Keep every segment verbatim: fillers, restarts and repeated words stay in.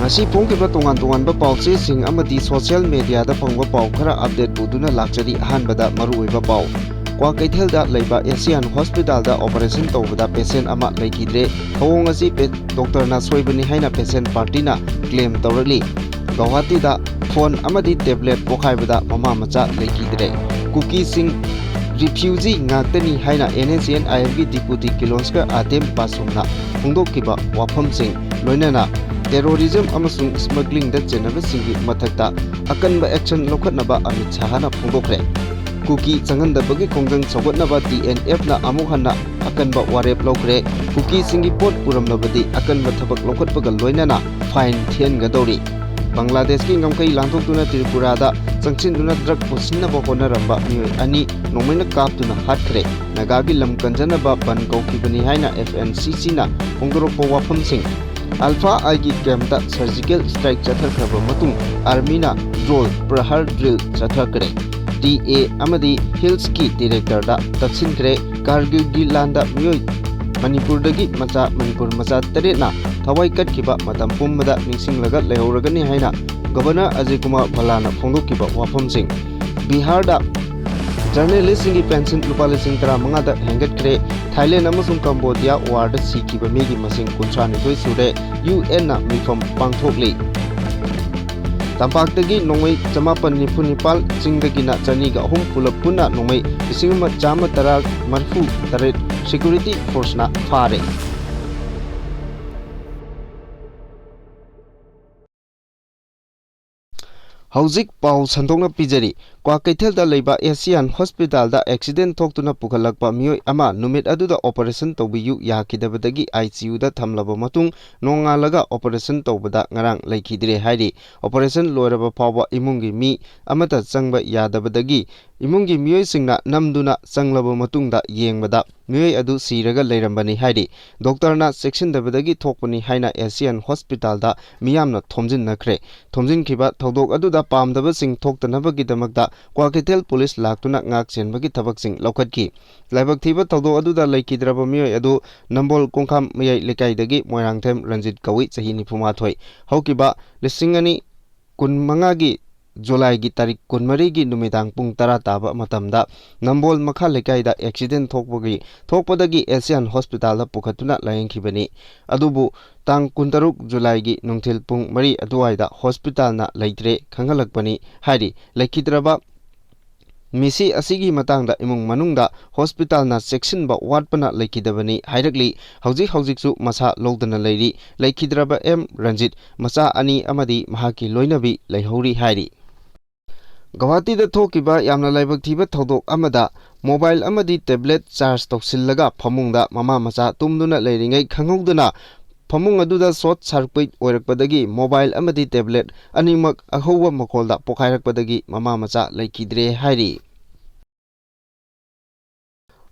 ꯉꯁꯤ ꯐꯣꯡꯈꯤꯕ ꯇꯣꯉꯥꯟ ꯇꯣꯉꯥꯟꯕ ꯄꯥꯎꯆꯦꯁꯤꯡ ꯑꯃꯗꯤ social mediaꯗ ꯐꯪꯕ ꯄꯥꯎ ꯈꯔ update ꯄꯨꯗꯨꯅ ꯂꯥꯛꯆꯔꯤ꯫ ꯑꯍꯥꯟꯕꯗ ꯃꯔꯨꯑꯣꯏꯕ ꯄꯥꯎ꯫ ꯀ꯭ꯋꯥꯀꯩꯊꯦꯜꯗ ꯂꯩꯕ Asian Hospitalꯗ operation ꯇꯧꯕꯗ patient ꯑꯃ ꯂꯩꯈꯤꯗ꯭ꯔꯦ꯫ ꯊꯧꯑꯣꯡ ꯑꯁꯤ ꯄꯦ-, doctorꯅ ꯁꯣꯏꯕꯅꯤ ꯍꯥꯏꯅ patient partyꯅ claim ꯇꯧꯔꯛꯂꯤ꯫ ꯒꯧꯍꯥꯇꯤꯗ phone ꯑꯃꯗꯤ tablet ꯄꯣꯈꯥꯏꯕꯗ ꯃꯃꯥ ꯃꯆꯥ ꯂꯩꯈꯤꯗ꯭ꯔꯦ꯫ ꯀꯨꯀꯤꯁꯤꯡ refugee ꯉꯥꯛꯇꯅꯤ ꯍꯥꯏꯅ NSCN-IMꯒꯤ deputy ꯀꯤꯂꯣꯟꯁꯀꯔ ꯑꯥꯇꯦꯝ ꯄꯥꯁꯨꯝꯅ ꯐꯣꯡꯗꯣꯛꯈꯤꯕ ꯋꯥꯐꯝꯁꯤꯡ, ꯂꯣꯏꯅꯅ terrorism ꯑꯃꯁꯨꯡ smugglingꯗ ꯆꯦꯟꯅꯕꯁꯤꯡꯒꯤ ꯃꯊꯛꯇ ꯑꯀꯟꯕ action ꯂꯧꯈꯠꯅꯕ ꯑꯃꯤꯠ ꯁꯍꯥꯅ ꯐꯣꯡꯗꯣꯛꯈ꯭ꯔꯦ꯫ ꯀꯨꯀꯤ ꯆꯪꯍꯟꯗꯕꯒꯤ ꯈꯣꯡꯖꯪ ꯁꯧꯒꯠꯅꯕ TNFꯅ ꯑꯃꯨꯛ ꯍꯟꯅ ꯑꯀꯟꯕ ꯋꯥꯔꯦꯞ ꯂꯧꯈ꯭ꯔꯦ꯫ ꯀꯨꯀꯤꯁꯤꯡꯒꯤ ꯄꯣꯠ ꯄꯨꯔꯝꯂꯕꯗꯤ ꯑꯀꯟꯕ ꯊꯕꯛ ꯂꯧꯈꯠꯄꯒ ꯂꯣꯏꯅꯅ fine ꯊꯤꯍꯟꯒꯗꯧꯔꯤ꯫ ꯕꯪꯒ꯭ꯂꯥꯗꯦꯁꯀꯤ ꯉꯝꯈꯩ ꯂꯥꯟꯊꯣꯛꯇꯨꯅ ꯇ꯭ꯔꯤꯄꯨꯔꯥꯗ ꯆꯪꯁꯤꯟꯗꯨꯅ drug ꯄꯨꯁꯤꯟꯅꯕ ꯍꯣꯠꯅꯔꯝꯕ ꯃꯤꯑꯣꯏ ꯑꯅꯤ ꯅꯣꯡꯃꯩꯅ ꯀꯥꯞꯇꯨꯅ ꯍꯥꯠꯈ꯭ꯔꯦ꯫ ꯅꯥꯒꯥꯒꯤ ꯂꯝ ꯀꯟꯖꯅꯕ ꯕꯟ ꯀꯧꯈꯤꯕꯅꯤ ꯍꯥꯏꯅ FNCCꯅ ꯐꯣꯡꯗꯣꯔꯛꯄ ꯋꯥꯐꯝꯁꯤꯡ꯫ Alpha Iꯒꯤ campꯇ surgical strike ꯆꯠꯊꯈ꯭ꯔꯕ ꯃꯇꯨꯡ armyꯅ drone Prahar drill ꯆꯠꯊꯈ꯭ꯔꯦ꯫ TA ꯑꯃꯗꯤ Hillsꯀꯤ directorꯗ ꯇꯛꯁꯤꯟꯈ꯭ꯔꯦ꯫ ꯀꯥꯔꯒꯤꯜꯒꯤ ꯂꯥꯟꯗ ꯃꯤꯑꯣꯏ ꯃꯅꯤꯄꯨꯔꯗꯒꯤ ꯃꯆꯥ, ꯃꯅꯤꯄꯨꯔ ꯃꯆꯥ ꯇꯔꯦꯠꯅ ꯊꯋꯥꯏ ꯀꯠꯈꯤꯕ ꯃꯇꯝ ꯄꯨꯝꯕꯗ ꯅꯤꯡꯁꯤꯡꯂꯒ ꯂꯩꯍꯧꯔꯒꯅꯤ ꯍꯥꯏꯅ Governor ꯑꯖꯌ ꯀꯨꯃꯥꯔ ꯚꯜꯂꯥꯅ ꯐꯣꯡꯗꯣꯛꯈꯤꯕ ꯋꯥꯐꯝꯁꯤꯡ꯫ ꯕꯤꯍꯥꯔꯗ journalistꯁꯤꯡꯒꯤ pension ꯂꯨꯄꯥ ꯂꯤꯁꯤꯡ ꯇꯔꯥꯃꯉꯥꯗ ꯍꯦꯟꯒꯠꯈ꯭ꯔꯦ꯫ Thailand ꯑꯃꯁꯨꯡ Cambodia warꯗ ꯁꯤꯈꯤꯕ ꯃꯤꯒꯤ ꯃꯁꯤꯡ ꯀꯨꯟꯊ꯭ꯔꯥꯅꯤꯊꯣꯏ ꯁꯨꯔꯦ꯫ UNꯅ ꯃꯤꯐꯝ ꯄꯥꯡꯊꯣꯛꯂꯤ꯫ ꯇꯝꯄꯥꯛꯇꯒꯤ ꯅꯣꯡꯃꯩ ꯆꯃꯥꯄꯟ ꯅꯤꯐꯨ ꯅꯤꯄꯥꯜ, ꯆꯤꯡꯗꯒꯤꯅ ꯆꯅꯤꯒ ꯑꯍꯨꯝ, ꯄꯨꯂꯞ ꯄꯨꯟꯅ ꯅꯣꯡꯃꯩ ꯂꯤꯁꯤꯡ ꯑꯃ ꯆꯥꯝꯃ ꯇꯔꯥ ꯃꯔꯤꯐꯨ ꯇꯔꯦꯠ security forceꯅ ꯐꯥꯔꯦ꯫ ꯍꯧꯖꯤꯛ ꯄꯥꯎ ꯁꯟꯗꯣꯛꯅ ꯄꯤꯖꯔꯤ꯫ ꯀ꯭ꯋꯥꯀꯩꯊꯦꯜꯗ ꯂꯩꯕ Asian Hospitalꯗ accident ꯊꯣꯛꯇꯨꯅ ꯄꯨꯈꯠꯂꯛꯄ ꯃꯤꯑꯣꯏ ꯑꯃ ꯅꯨꯃꯤꯠ ꯑꯗꯨꯗ operation ꯇꯧꯕꯤꯌꯨ ꯌꯥꯈꯤꯗꯕꯗꯒꯤ ICUꯗ ꯊꯝꯂꯕ ꯃꯇꯨꯡ, ꯅꯣꯡꯉꯥꯜꯂꯒ operation ꯇꯧꯕꯗ ꯉꯔꯥꯡ ꯂꯩꯈꯤꯗ꯭ꯔꯦ ꯍꯥꯏꯔꯤ꯫ Operation ꯂꯣꯏꯔꯕ ꯐꯥꯎꯕ ꯏꯃꯨꯡꯒꯤ ꯃꯤ ꯑꯃꯠꯇ ꯆꯪꯕ ꯌꯥꯗꯕꯗꯒꯤ ꯏꯃꯨꯡꯒꯤ ꯃꯤꯑꯣꯏꯁꯤꯡꯅ ꯅꯝꯗꯨꯅ ꯆꯪꯂꯕ ꯃꯇꯨꯡꯗ ꯌꯦꯡꯕꯗ ꯃꯤꯑꯣꯏ ꯑꯗꯨ ꯁꯤꯔꯒ ꯂꯩꯔꯝꯕꯅꯤ ꯍꯥꯏꯔꯤ꯫ Doctorꯅ ꯆꯦꯛꯁꯤꯟꯗꯕꯗꯒꯤ ꯊꯣꯛꯄꯅꯤ ꯍꯥꯏꯅ Asian Hospitalꯗ ꯃꯤꯌꯥꯝꯅ ꯊꯣꯝꯖꯤꯟꯅꯈ꯭ꯔꯦ꯫ ꯊꯣꯝꯖꯤꯟꯈꯤꯕ ꯊꯧꯗꯣꯛ ꯑꯗꯨꯗ ꯄꯥꯝꯗꯕꯁꯤꯡ ꯊꯣꯛꯇꯅꯕꯒꯤꯗꯃꯛꯇ ꯀ꯭ꯋꯥꯀꯩꯊꯦꯜ ꯄꯨꯂꯤꯁ ꯂꯥꯛꯇꯨꯅ ꯉꯥꯛ ꯁꯦꯟꯕꯒꯤ ꯊꯕꯛꯁꯤꯡ ꯂꯧꯈꯠꯈꯤ꯫ ꯂꯥꯏꯕꯛ ꯊꯤꯕ ꯊꯧꯗꯣꯛ ꯑꯗꯨꯗ ꯂꯩꯈꯤꯗ꯭ꯔꯕ ꯃꯤꯑꯣꯏ ꯑꯗꯨ ꯅꯝꯕꯣꯜ ꯀꯣꯡꯈꯥꯝ ꯃꯌꯥꯏ ꯂꯩꯀꯥꯏꯗꯒꯤ ꯃꯣꯏꯔꯥꯡꯊꯦꯝ ꯔꯟꯖꯤꯠ ꯀꯧꯏ, ꯆꯍꯤ ꯅꯤꯐꯨ ꯃꯥꯊꯣꯏ꯫ ꯍꯧꯈꯤꯕ ꯂꯤꯁꯤꯡ ꯑꯅꯤ ꯀꯨꯟꯃꯉꯥꯒꯤ ꯖꯨꯂꯥꯏꯒꯤ ꯇꯥꯔꯤꯛ ꯀꯨꯟꯃꯔꯤꯒꯤ ꯅꯨꯃꯤꯗꯥꯡ ꯄꯨꯡ ꯇꯔꯥ ꯇꯥꯕ ꯃꯇꯝꯗ ꯅꯝꯕꯣꯜ ꯃꯈꯥ ꯂꯩꯀꯥꯏꯗ ꯑꯦꯛꯁꯤꯗꯦꯟ ꯊꯣꯛꯄꯒꯤ, ꯊꯣꯛꯄꯗꯒꯤ ꯑꯦꯁꯤꯌꯥꯟ ꯍꯣꯁꯄꯤꯇꯥꯜꯗ ꯄꯨꯈꯠꯇꯨꯅ ꯂꯥꯌꯦꯡꯈꯤꯕꯅꯤ꯫ ꯑꯗꯨꯕꯨ ꯇꯥꯡ ꯀꯨꯟꯇꯔꯨꯛ ꯖꯨꯂꯥꯏꯒꯤ ꯅꯨꯡꯊꯤꯜ ꯄꯨꯡ ꯃꯔꯤ ꯑꯗꯨꯋꯥꯏꯗ ꯍꯣꯁꯄꯤꯇꯥꯜꯅ ꯂꯩꯇ꯭ꯔꯦ ꯈꯪꯍꯜꯂꯛꯄꯅꯤ ꯍꯥꯏꯔꯤ꯫ ꯂꯩꯈꯤꯗ꯭ꯔꯕ ꯃꯤꯁꯤ ꯑꯁꯤꯒꯤ ꯃꯇꯥꯡꯗ ꯏꯃꯨꯡ ꯃꯅꯨꯡꯗ ꯍꯣꯁꯄꯤꯇꯥꯜꯅ ꯆꯦꯛꯁꯤꯟꯕ ꯋꯥꯠꯄꯅ ꯂꯩꯈꯤꯗꯕꯅꯤ ꯍꯥꯏꯔꯛꯂꯤ꯫ ꯍꯧꯖꯤꯛ ꯍꯧꯖꯤꯛꯁꯨ ꯃꯁꯥ ꯂꯧꯗꯅ ꯂꯩꯔꯤ꯫ ꯂꯩꯈꯤꯗ꯭ꯔꯕ ꯑꯦꯝ ꯔꯟꯖꯤꯠ ꯃꯆꯥ ꯑꯅꯤ ꯑꯃꯗꯤ ꯃꯍꯥꯛꯀꯤ ꯂꯣꯏꯅꯕꯤ ꯂꯩꯍꯧꯔꯤ ꯍꯥꯏꯔꯤ꯫ ꯒꯧꯍꯥꯇꯤꯗ ꯊꯣꯛꯈꯤꯕ ꯌꯥꯝꯅ ꯂꯥꯏꯕꯛ ꯊꯤꯕ ꯊꯧꯗꯣꯛ ꯑꯃꯗ ꯃꯣꯕꯥꯏꯜ ꯑꯃꯗꯤ ꯇꯦꯕ꯭ꯂꯦꯠ ꯆꯥꯔꯖ ꯇꯧꯁꯤꯜꯂꯒ ꯐꯃꯨꯡꯗ ꯃꯃꯥ ꯃꯆꯥ ꯇꯨꯝꯗꯨꯅ ꯂꯩꯔꯤꯉꯩ ꯈꯪꯍꯧꯗꯅ ꯐꯃꯨꯡ ꯑꯗꯨꯗ ꯁꯣꯔꯠ ꯁꯥꯔꯀ꯭ꯋꯤꯠ ꯑꯣꯏꯔꯛꯄꯗꯒꯤ ꯃꯣꯕꯥꯏꯜ ꯑꯃꯗꯤ ꯇꯦꯕ꯭ꯂꯦꯠ ꯑꯅꯤꯃꯛ ꯑꯍꯧꯕ ꯃꯈꯣꯜꯗ ꯄꯣꯈꯥꯏꯔꯛꯄꯗꯒꯤ ꯃꯃꯥ ꯃꯆꯥ ꯂꯩꯈꯤꯗ꯭ꯔꯦ ꯍꯥꯏꯔꯤ꯫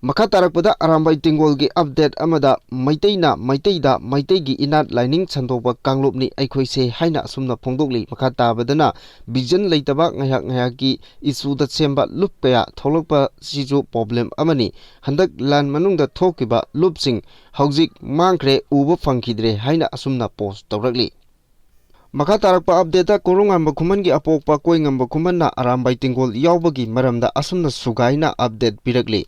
ꯃꯈꯥ ꯇꯥꯔꯛꯄꯗ ꯑꯔꯥꯝꯕꯥꯏ ꯇꯦꯡꯒꯣꯜꯒꯤ ꯑꯞꯗꯦꯠ ꯑꯃꯗ ꯃꯩꯇꯩꯅ ꯃꯩꯇꯩꯗ ꯃꯩꯇꯩꯒꯤ ꯏꯅꯥꯠ ꯂꯥꯏꯅꯤꯡ ꯁꯟꯗꯣꯛꯄ ꯀꯥꯡꯂꯨꯞꯅꯤ ꯑꯩꯈꯣꯏꯁꯦ ꯍꯥꯏꯅ ꯑꯁꯨꯝꯅ ꯐꯣꯡꯗꯣꯛꯂꯤ꯫ ꯃꯈꯥ ꯇꯥꯕꯗꯅ ꯚꯤꯖꯟ ꯂꯩꯇꯕ ꯉꯥꯏꯍꯥꯛ ꯉꯥꯏꯍꯥꯛꯀꯤ ꯏꯁꯨꯗ ꯁꯦꯝꯕ ꯂꯨꯞ ꯀꯌꯥ ꯊꯣꯛꯂꯛꯄꯁꯤꯁꯨ ꯄ꯭ꯔꯣꯕ꯭ꯂꯦꯝ ꯑꯃꯅꯤ꯫ ꯍꯟꯗꯛ ꯂꯥꯟ ꯃꯅꯨꯡꯗ ꯊꯣꯛꯈꯤꯕ ꯂꯨꯞꯁꯤꯡ ꯍꯧꯖꯤꯛ ꯃꯥꯡꯈ꯭ꯔꯦ, ꯎꯕ ꯐꯪꯈꯤꯗ꯭ꯔꯦ ꯍꯥꯏꯅ ꯑꯁꯨꯝꯅ ꯄꯣꯁ ꯇꯧꯔꯛꯂꯤ꯫ ꯃꯈꯥ ꯇꯥꯔꯛꯄ ꯑꯞꯗꯦꯠꯇ ꯀꯣꯔꯧꯉꯥꯟꯕ ꯈꯨꯃꯟꯒꯤ ꯑꯄꯣꯛꯄ ꯀꯣꯏꯉꯝꯕ ꯈꯨꯃꯟꯅ ꯑꯔꯥꯝꯕꯥꯏ ꯇꯦꯡꯒꯣꯜ ꯌꯥꯎꯕꯒꯤ ꯃꯔꯝꯗ ꯑꯁꯨꯝꯅ ꯁꯨꯒꯥꯏꯅ ꯑꯞꯗꯦꯠ ꯄꯤꯔꯛꯂꯤ꯫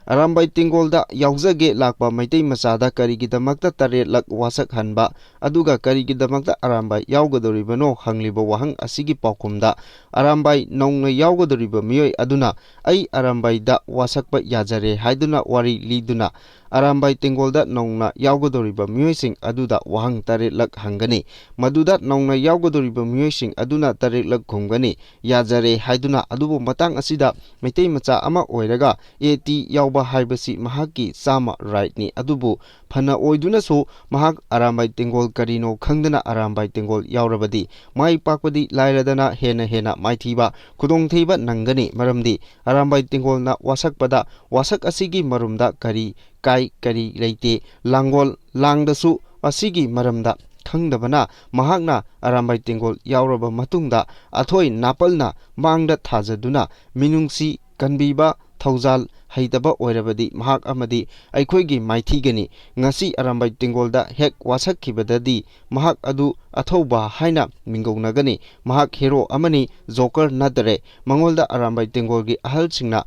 ꯑꯔꯥꯝꯕꯥꯏ ꯇꯦꯡꯒꯣꯜꯗ ꯌꯥꯎꯖꯒꯦ ꯂꯥꯛꯄ ꯃꯩꯇꯩ ꯃꯆꯥꯗ ꯀꯔꯤꯒꯤꯗꯃꯛꯇ ꯇꯔꯦꯠꯂꯛ ꯋꯥꯁꯛ ꯍꯟꯕ, ꯑꯗꯨꯒ ꯀꯔꯤꯒꯤꯗꯃꯛꯇ ꯑꯔꯥꯝꯕꯥꯏ ꯌꯥꯎꯒꯗꯧꯔꯤꯕꯅꯣ ꯍꯪꯂꯤꯕ ꯋꯥꯍꯪ ꯑꯁꯤꯒꯤ ꯄꯥꯎꯈꯨꯝꯗ ꯑꯔꯥꯝꯕꯥꯏ ꯅꯧꯅ ꯌꯥꯎꯒꯗꯧꯔꯤꯕ ꯃꯤꯑꯣꯏ ꯑꯗꯨꯅ "ꯑꯩ ꯑꯔꯥꯝꯕꯥꯏꯗ ꯋꯥꯁꯛꯄ ꯌꯥꯖꯔꯦ" ꯍꯥꯏꯗꯨꯅ ꯋꯥꯔꯤ ꯂꯤꯗꯨꯅ ꯑꯔꯥꯝꯕꯥꯏ ꯇꯦꯡꯒꯣꯜꯗ ꯅꯧꯅ ꯌꯥꯎꯒꯗꯧꯔꯤꯕ ꯃꯤꯑꯣꯏꯁꯤꯡ ꯑꯗꯨꯗ ꯋꯥꯍꯪ ꯇꯔꯦꯠꯂꯛ ꯍꯪꯒꯅꯤ꯫ ꯃꯗꯨꯗ ꯅꯧꯅ ꯌꯥꯎꯒꯗꯧꯔꯤꯕ ꯃꯤꯑꯣꯏꯁꯤꯡ ꯑꯗꯨꯅ ꯇꯔꯦꯠꯂꯛ ꯈꯨꯝꯒꯅꯤ, "ꯌꯥꯖꯔꯦ" ꯍꯥꯏꯗꯨꯅ꯫ ꯑꯗꯨꯕꯨ ꯃꯇꯥꯡ ꯑꯁꯤꯗ ꯃꯩꯇꯩ ꯃꯆꯥ ꯑꯃ ꯑꯣꯏꯔꯒ ꯑꯦ ꯇꯤ ꯌꯥꯎꯕ ꯍꯥꯏꯕꯁꯤ ꯃꯍꯥꯛꯀꯤ ꯆꯥꯝꯃ ꯔꯥꯏꯠꯅꯤ꯫ ꯑꯗꯨꯕꯨ ꯐꯅ ꯑꯣꯏꯗꯨꯅꯁꯨ ꯃꯍꯥꯛ ꯑꯔꯥꯝꯕꯥꯏ ꯇꯦꯡꯒꯣꯜ ꯀꯔꯤꯅꯣ ꯈꯪꯗꯅ ꯑꯔꯥꯝꯕꯥꯏ ꯇꯦꯡꯒꯣꯜ ꯌꯥꯎꯔꯕꯗꯤ ꯃꯥꯏ ꯄꯥꯛꯄꯗꯤ ꯂꯥꯏꯔꯗꯅ ꯍꯦꯟꯅ ꯍꯦꯟꯅ ꯃꯥꯏꯊꯤꯕ, ꯈꯨꯗꯣꯡꯊꯤꯕ ꯅꯪꯒꯅꯤ꯫ ꯃꯔꯝꯗꯤ ꯑꯔꯥꯝꯕꯥꯏ ꯇꯦꯡꯒꯣꯜꯅ ꯋꯥꯁꯛꯄꯗ ꯋꯥꯁꯛ ꯑꯁꯤꯒꯤ ꯃꯔꯨꯝꯗ ꯀꯔꯤ ꯀꯥꯏ ꯀꯔꯤ ꯂꯩꯇꯦ, ꯂꯥꯡꯒꯣꯜ ꯂꯥꯡꯗꯁꯨ ꯑꯁꯤꯒꯤ ꯃꯔꯝꯗ ꯈꯪꯗꯕꯅ ꯃꯍꯥꯛꯅ ꯑꯔꯥꯝꯕꯥꯏ ꯇꯦꯡꯒꯣꯜ ꯌꯥꯎꯔꯕ ꯃꯇꯨꯡꯗ ꯑꯊꯣꯏ ꯅꯥꯄꯜꯅ ꯃꯥꯡꯗ ꯊꯥꯖꯗꯨꯅ ꯃꯤꯅꯨꯡꯁꯤ ꯀꯟꯕꯤꯕ ꯊꯧꯖꯥꯜ ꯍꯩꯇꯕ ꯑꯣꯏꯔꯕꯗꯤ ꯃꯍꯥꯛ ꯑꯃꯗꯤ ꯑꯩꯈꯣꯏꯒꯤ ꯃꯥꯏꯊꯤꯒꯅꯤ꯫ ꯉꯁꯤ ꯑꯔꯥꯝꯕꯥꯏ ꯇꯦꯡꯒꯣꯜꯗ ꯍꯦꯛ ꯋꯥꯁꯛꯈꯤꯕꯗꯗꯤ ꯃꯍꯥꯛ ꯑꯗꯨ ꯑꯊꯧꯕ ꯍꯥꯏꯅ ꯃꯤꯡꯒꯧꯅꯒꯅꯤ꯫ ꯃꯍꯥꯛ ꯍꯦꯔꯣ ꯑꯃꯅꯤ, ꯖꯣꯀꯔ ꯅꯠꯇꯔꯦ꯫ ꯃꯉꯣꯟꯗ ꯑꯔꯥꯝꯕꯥꯏ ꯇꯦꯡꯒꯣꯜꯒꯤ ꯑꯍꯜꯁꯤꯡꯅ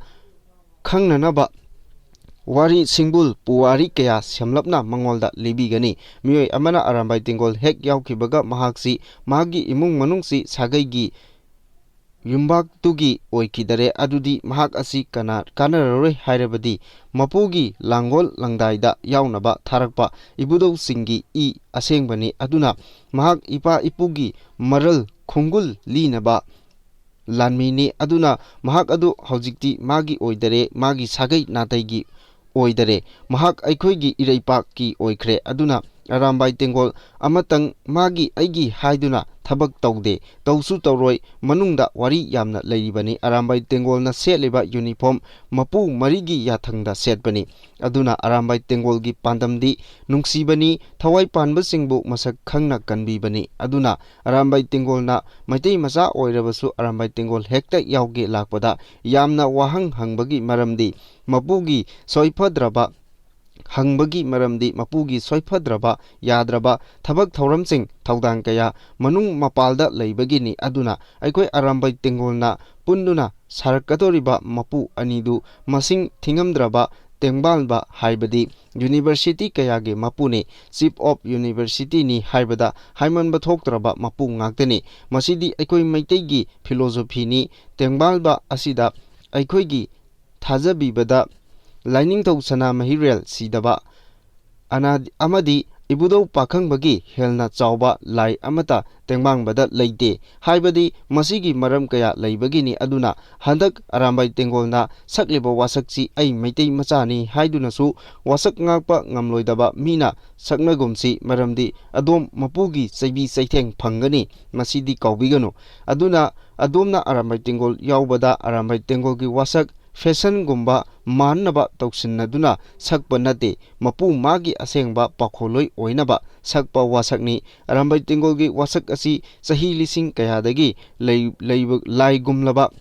ꯈꯪꯅꯅꯕ ꯋꯥꯔꯤ ꯁꯤꯡꯕꯨꯜ ꯄꯨꯋꯥꯔꯤ ꯀꯌꯥ ꯁꯦꯝꯂꯞꯅ ꯃꯉꯣꯟꯗ ꯂꯤꯕꯤꯒꯅꯤ꯫ ꯃꯤꯑꯣꯏ ꯑꯃꯅ ꯑꯔꯥꯝꯕꯥꯏ ꯇꯦꯡꯒꯣꯜ ꯍꯦꯛ ꯌꯥꯎꯈꯤꯕꯒ ꯃꯍꯥꯛꯁꯤ ꯃꯍꯥꯛꯀꯤ ꯏꯃꯨꯡ ꯃꯅꯨꯡꯁꯤ ꯁꯥꯒꯩꯒꯤ ꯌꯨꯝꯕꯥꯛꯇꯨꯒꯤ ꯑꯣꯏꯈꯤꯗꯔꯦ꯫ ꯑꯗꯨꯗꯤ ꯃꯍꯥꯛ ꯑꯁꯤ ꯀꯅꯥ ꯀꯥꯟꯅꯔꯔꯣꯏ ꯍꯥꯏꯔꯕꯗꯤ ꯃꯄꯨꯒꯤ ꯂꯥꯡꯒꯣꯜ ꯂꯪꯗꯥꯏꯗ ꯌꯥꯎꯅꯕ ꯊꯥꯔꯛꯄ ꯏꯕꯨꯙꯧꯁꯤꯡꯒꯤ ꯏ ꯑꯁꯦꯡꯕꯅꯤ꯫ ꯑꯗꯨꯅ ꯃꯍꯥꯛ ꯏꯄꯥ ꯏꯄꯨꯒꯤ ꯃꯔꯜ ꯈꯣꯡꯒꯨꯜ ꯂꯤꯅꯕ ꯂꯥꯟꯃꯤꯅꯤ꯫ ꯑꯗꯨꯅ ꯃꯍꯥꯛ ꯑꯗꯨ ꯍꯧꯖꯤꯛꯇꯤ ꯃꯥꯒꯤ ꯑꯣꯏꯗꯔꯦ, ꯃꯥꯒꯤ ꯁꯥꯒꯩ ꯅꯥꯇꯩꯒꯤ ꯑꯣꯏꯗꯔꯦ꯫ ꯃꯍꯥꯛ ꯑꯩꯈꯣꯏꯒꯤ ꯏꯔꯩꯄꯥꯛꯀꯤ ꯑꯣꯏꯈ꯭ꯔꯦ꯫ ꯑꯗꯨꯅ ꯑꯔꯥꯝꯕꯥꯏ ꯇꯦꯡꯒꯣꯜ ꯑꯃꯇꯪ ꯃꯥꯒꯤ ꯑꯩꯒꯤ ꯍꯥꯏꯗꯨꯅ ꯊꯕꯛ ꯇꯧꯗꯦ, ꯇꯧꯁꯨ ꯇꯧꯔꯣꯏ꯫ ꯃꯅꯨꯡꯗ ꯋꯥꯔꯤ ꯌꯥꯝꯅ ꯂꯩꯔꯤꯕꯅꯤ꯫ ꯑꯔꯥꯝꯕꯥꯏ ꯇꯦꯡꯒꯣꯜꯅ ꯁꯦꯠꯂꯤꯕ ꯌꯨꯅꯤꯐꯣꯔꯝ ꯃꯄꯨ ꯃꯔꯤꯒꯤ ꯌꯥꯊꯪꯗ ꯁꯦꯠꯄꯅꯤ꯫ ꯑꯗꯨꯅ ꯑꯔꯥꯝꯕꯥꯏ ꯇꯦꯡꯒꯣꯜꯒꯤ ꯄꯥꯟꯗꯝꯗꯤ ꯅꯨꯡꯁꯤꯕꯅꯤ, ꯊꯋꯥꯏ ꯄꯥꯟꯕꯁꯤꯡꯕꯨ ꯃꯁꯛ ꯈꯪꯅ ꯀꯟꯕꯤꯕꯅꯤ꯫ ꯑꯗꯨꯅ ꯑꯔꯥꯝꯕꯥꯏ ꯇꯦꯡꯒꯣꯜꯅ ꯃꯩꯇꯩ ꯃꯆꯥ ꯑꯣꯏꯔꯕꯁꯨ ꯑꯔꯥꯝꯕꯥꯏ ꯇꯦꯡꯒꯣꯜ ꯍꯦꯛꯇ ꯌꯥꯎꯒꯦ ꯂꯥꯛꯄꯗ ꯌꯥꯝꯅ ꯋꯥꯍꯪ ꯍꯪꯕꯒꯤ ꯃꯔꯝꯗꯤ ꯃꯄꯨꯒꯤ ꯁꯣꯏꯐꯗ꯭ꯔꯕ ꯍꯪꯕꯒꯤ ꯃꯔꯝꯗꯤ ꯃꯄꯨꯒꯤ ꯁꯣꯏꯐꯗ꯭ꯔꯕ ꯌꯥꯗ꯭ꯔꯕ ꯊꯕꯛ ꯊꯧꯔꯝꯁꯤꯡ ꯊꯧꯗꯥꯡ ꯀꯌꯥ ꯃꯅꯨꯡ ꯃꯄꯥꯜꯗ ꯂꯩꯕꯒꯤꯅꯤ꯫ ꯑꯗꯨꯅ ꯑꯩꯈꯣꯏ ꯑꯔꯥꯝꯕꯥꯏ ꯇꯦꯡꯒꯣꯜꯅ ꯄꯨꯟꯗꯨꯅ ꯁꯥꯔꯛꯀꯗꯧꯔꯤꯕ ꯃꯄꯨ ꯑꯅꯤꯗꯨ ꯃꯁꯤꯡ ꯊꯤꯉꯝꯗ꯭ꯔꯕ ꯇꯦꯡꯕꯥꯟꯕ ꯍꯥꯏꯕꯗꯤ ꯌꯨꯅꯤꯚꯔꯁꯤꯇꯤ ꯀꯌꯥꯒꯤ ꯃꯄꯨꯅꯤ, ꯆꯤꯐ ꯑꯣꯐ ꯌꯨꯅꯤꯚꯔꯁꯤꯇꯤꯅꯤ ꯍꯥꯏꯕꯗ ꯍꯥꯏꯃꯟꯕ ꯊꯣꯛꯇ꯭ꯔꯕ ꯃꯄꯨ ꯉꯥꯛꯇꯅꯤ꯫ ꯃꯁꯤꯗꯤ ꯑꯩꯈꯣꯏ ꯃꯩꯇꯩꯒꯤ ꯐꯤꯂꯣꯁꯣꯐꯤꯅꯤ꯫ ꯇꯦꯡꯕꯥꯟꯕ ꯑꯁꯤꯗ ꯑꯩꯈꯣꯏꯒꯤ ꯊꯥꯖꯕꯤꯕꯗ ꯂꯥꯏꯅꯤꯡꯊꯧ ꯁꯅꯥꯃꯍꯤ ꯔꯦꯜ ꯁꯤꯗꯕ ꯑꯅꯥꯗꯤ-, ꯑꯃꯗꯤ ꯏꯕꯨꯙꯧ ꯄꯥꯈꯪꯕꯒꯤ ꯍꯦꯟꯅ ꯆꯥꯎꯕ ꯂꯥꯏ ꯑꯃꯠꯇ ꯇꯦꯡꯕꯥꯡꯕꯗ ꯂꯩꯇꯦ ꯍꯥꯏꯕꯗꯤ ꯃꯁꯤꯒꯤ ꯃꯔꯝ ꯀꯌꯥ ꯂꯩꯕꯒꯤꯅꯤ꯫ ꯑꯗꯨꯅ ꯍꯟꯗꯛ ꯑꯔꯥꯝꯕꯥꯏ ꯇꯦꯡꯒꯣꯜꯅ ꯁꯛꯂꯤꯕ ꯋꯥꯁꯛꯁꯤ ꯑꯩ ꯃꯩꯇꯩ ꯃꯆꯥꯅꯤ ꯍꯥꯏꯗꯨꯅꯁꯨ ꯋꯥꯁꯛ ꯉꯥꯛꯄ ꯉꯝꯂꯣꯏꯗꯕ ꯃꯤꯅ ꯁꯛꯅꯒꯨꯝꯁꯤ, ꯃꯔꯝꯗꯤ ꯑꯗꯣꯝ ꯃꯄꯨꯒꯤ ꯆꯩꯕꯤ ꯆꯩꯊꯦꯡ ꯐꯪꯒꯅꯤ, ꯃꯁꯤꯗꯤ ꯀꯥꯎꯕꯤꯒꯅꯨ꯫ ꯑꯗꯨꯅ ꯑꯗꯣꯝꯅ ꯑꯔꯥꯝꯕꯥꯏ ꯇꯦꯡꯒꯣꯜ ꯌꯥꯎꯕꯗ ꯑꯔꯥꯝꯕꯥꯏ ꯇꯦꯡꯒꯣꯜꯒꯤ ꯋꯥꯁꯛ ꯐꯦꯁꯟꯒꯨꯝꯕ ꯃꯥꯟꯅꯕ ꯇꯧꯁꯤꯟꯅꯗꯨꯅ ꯁꯛꯄ ꯅꯠꯇꯦ, ꯃꯄꯨ ꯃꯥꯒꯤ ꯑꯁꯦꯡꯕ ꯄꯥꯈꯣꯜꯂꯣꯏ ꯑꯣꯏꯅꯕ ꯁꯛꯄ ꯋꯥꯁꯛꯅꯤ꯫ ꯑꯔꯥꯝꯕꯥꯏ ꯇꯦꯡꯒꯣꯜꯒꯤ ꯋꯥꯁꯛ ꯑꯁꯤ ꯆꯍꯤ ꯂꯤꯁꯤꯡ ꯀꯌꯥꯗꯒꯤ ꯂꯩ-, ꯂꯩꯕ-, ꯂꯥꯏꯒꯨꯝꯂꯕ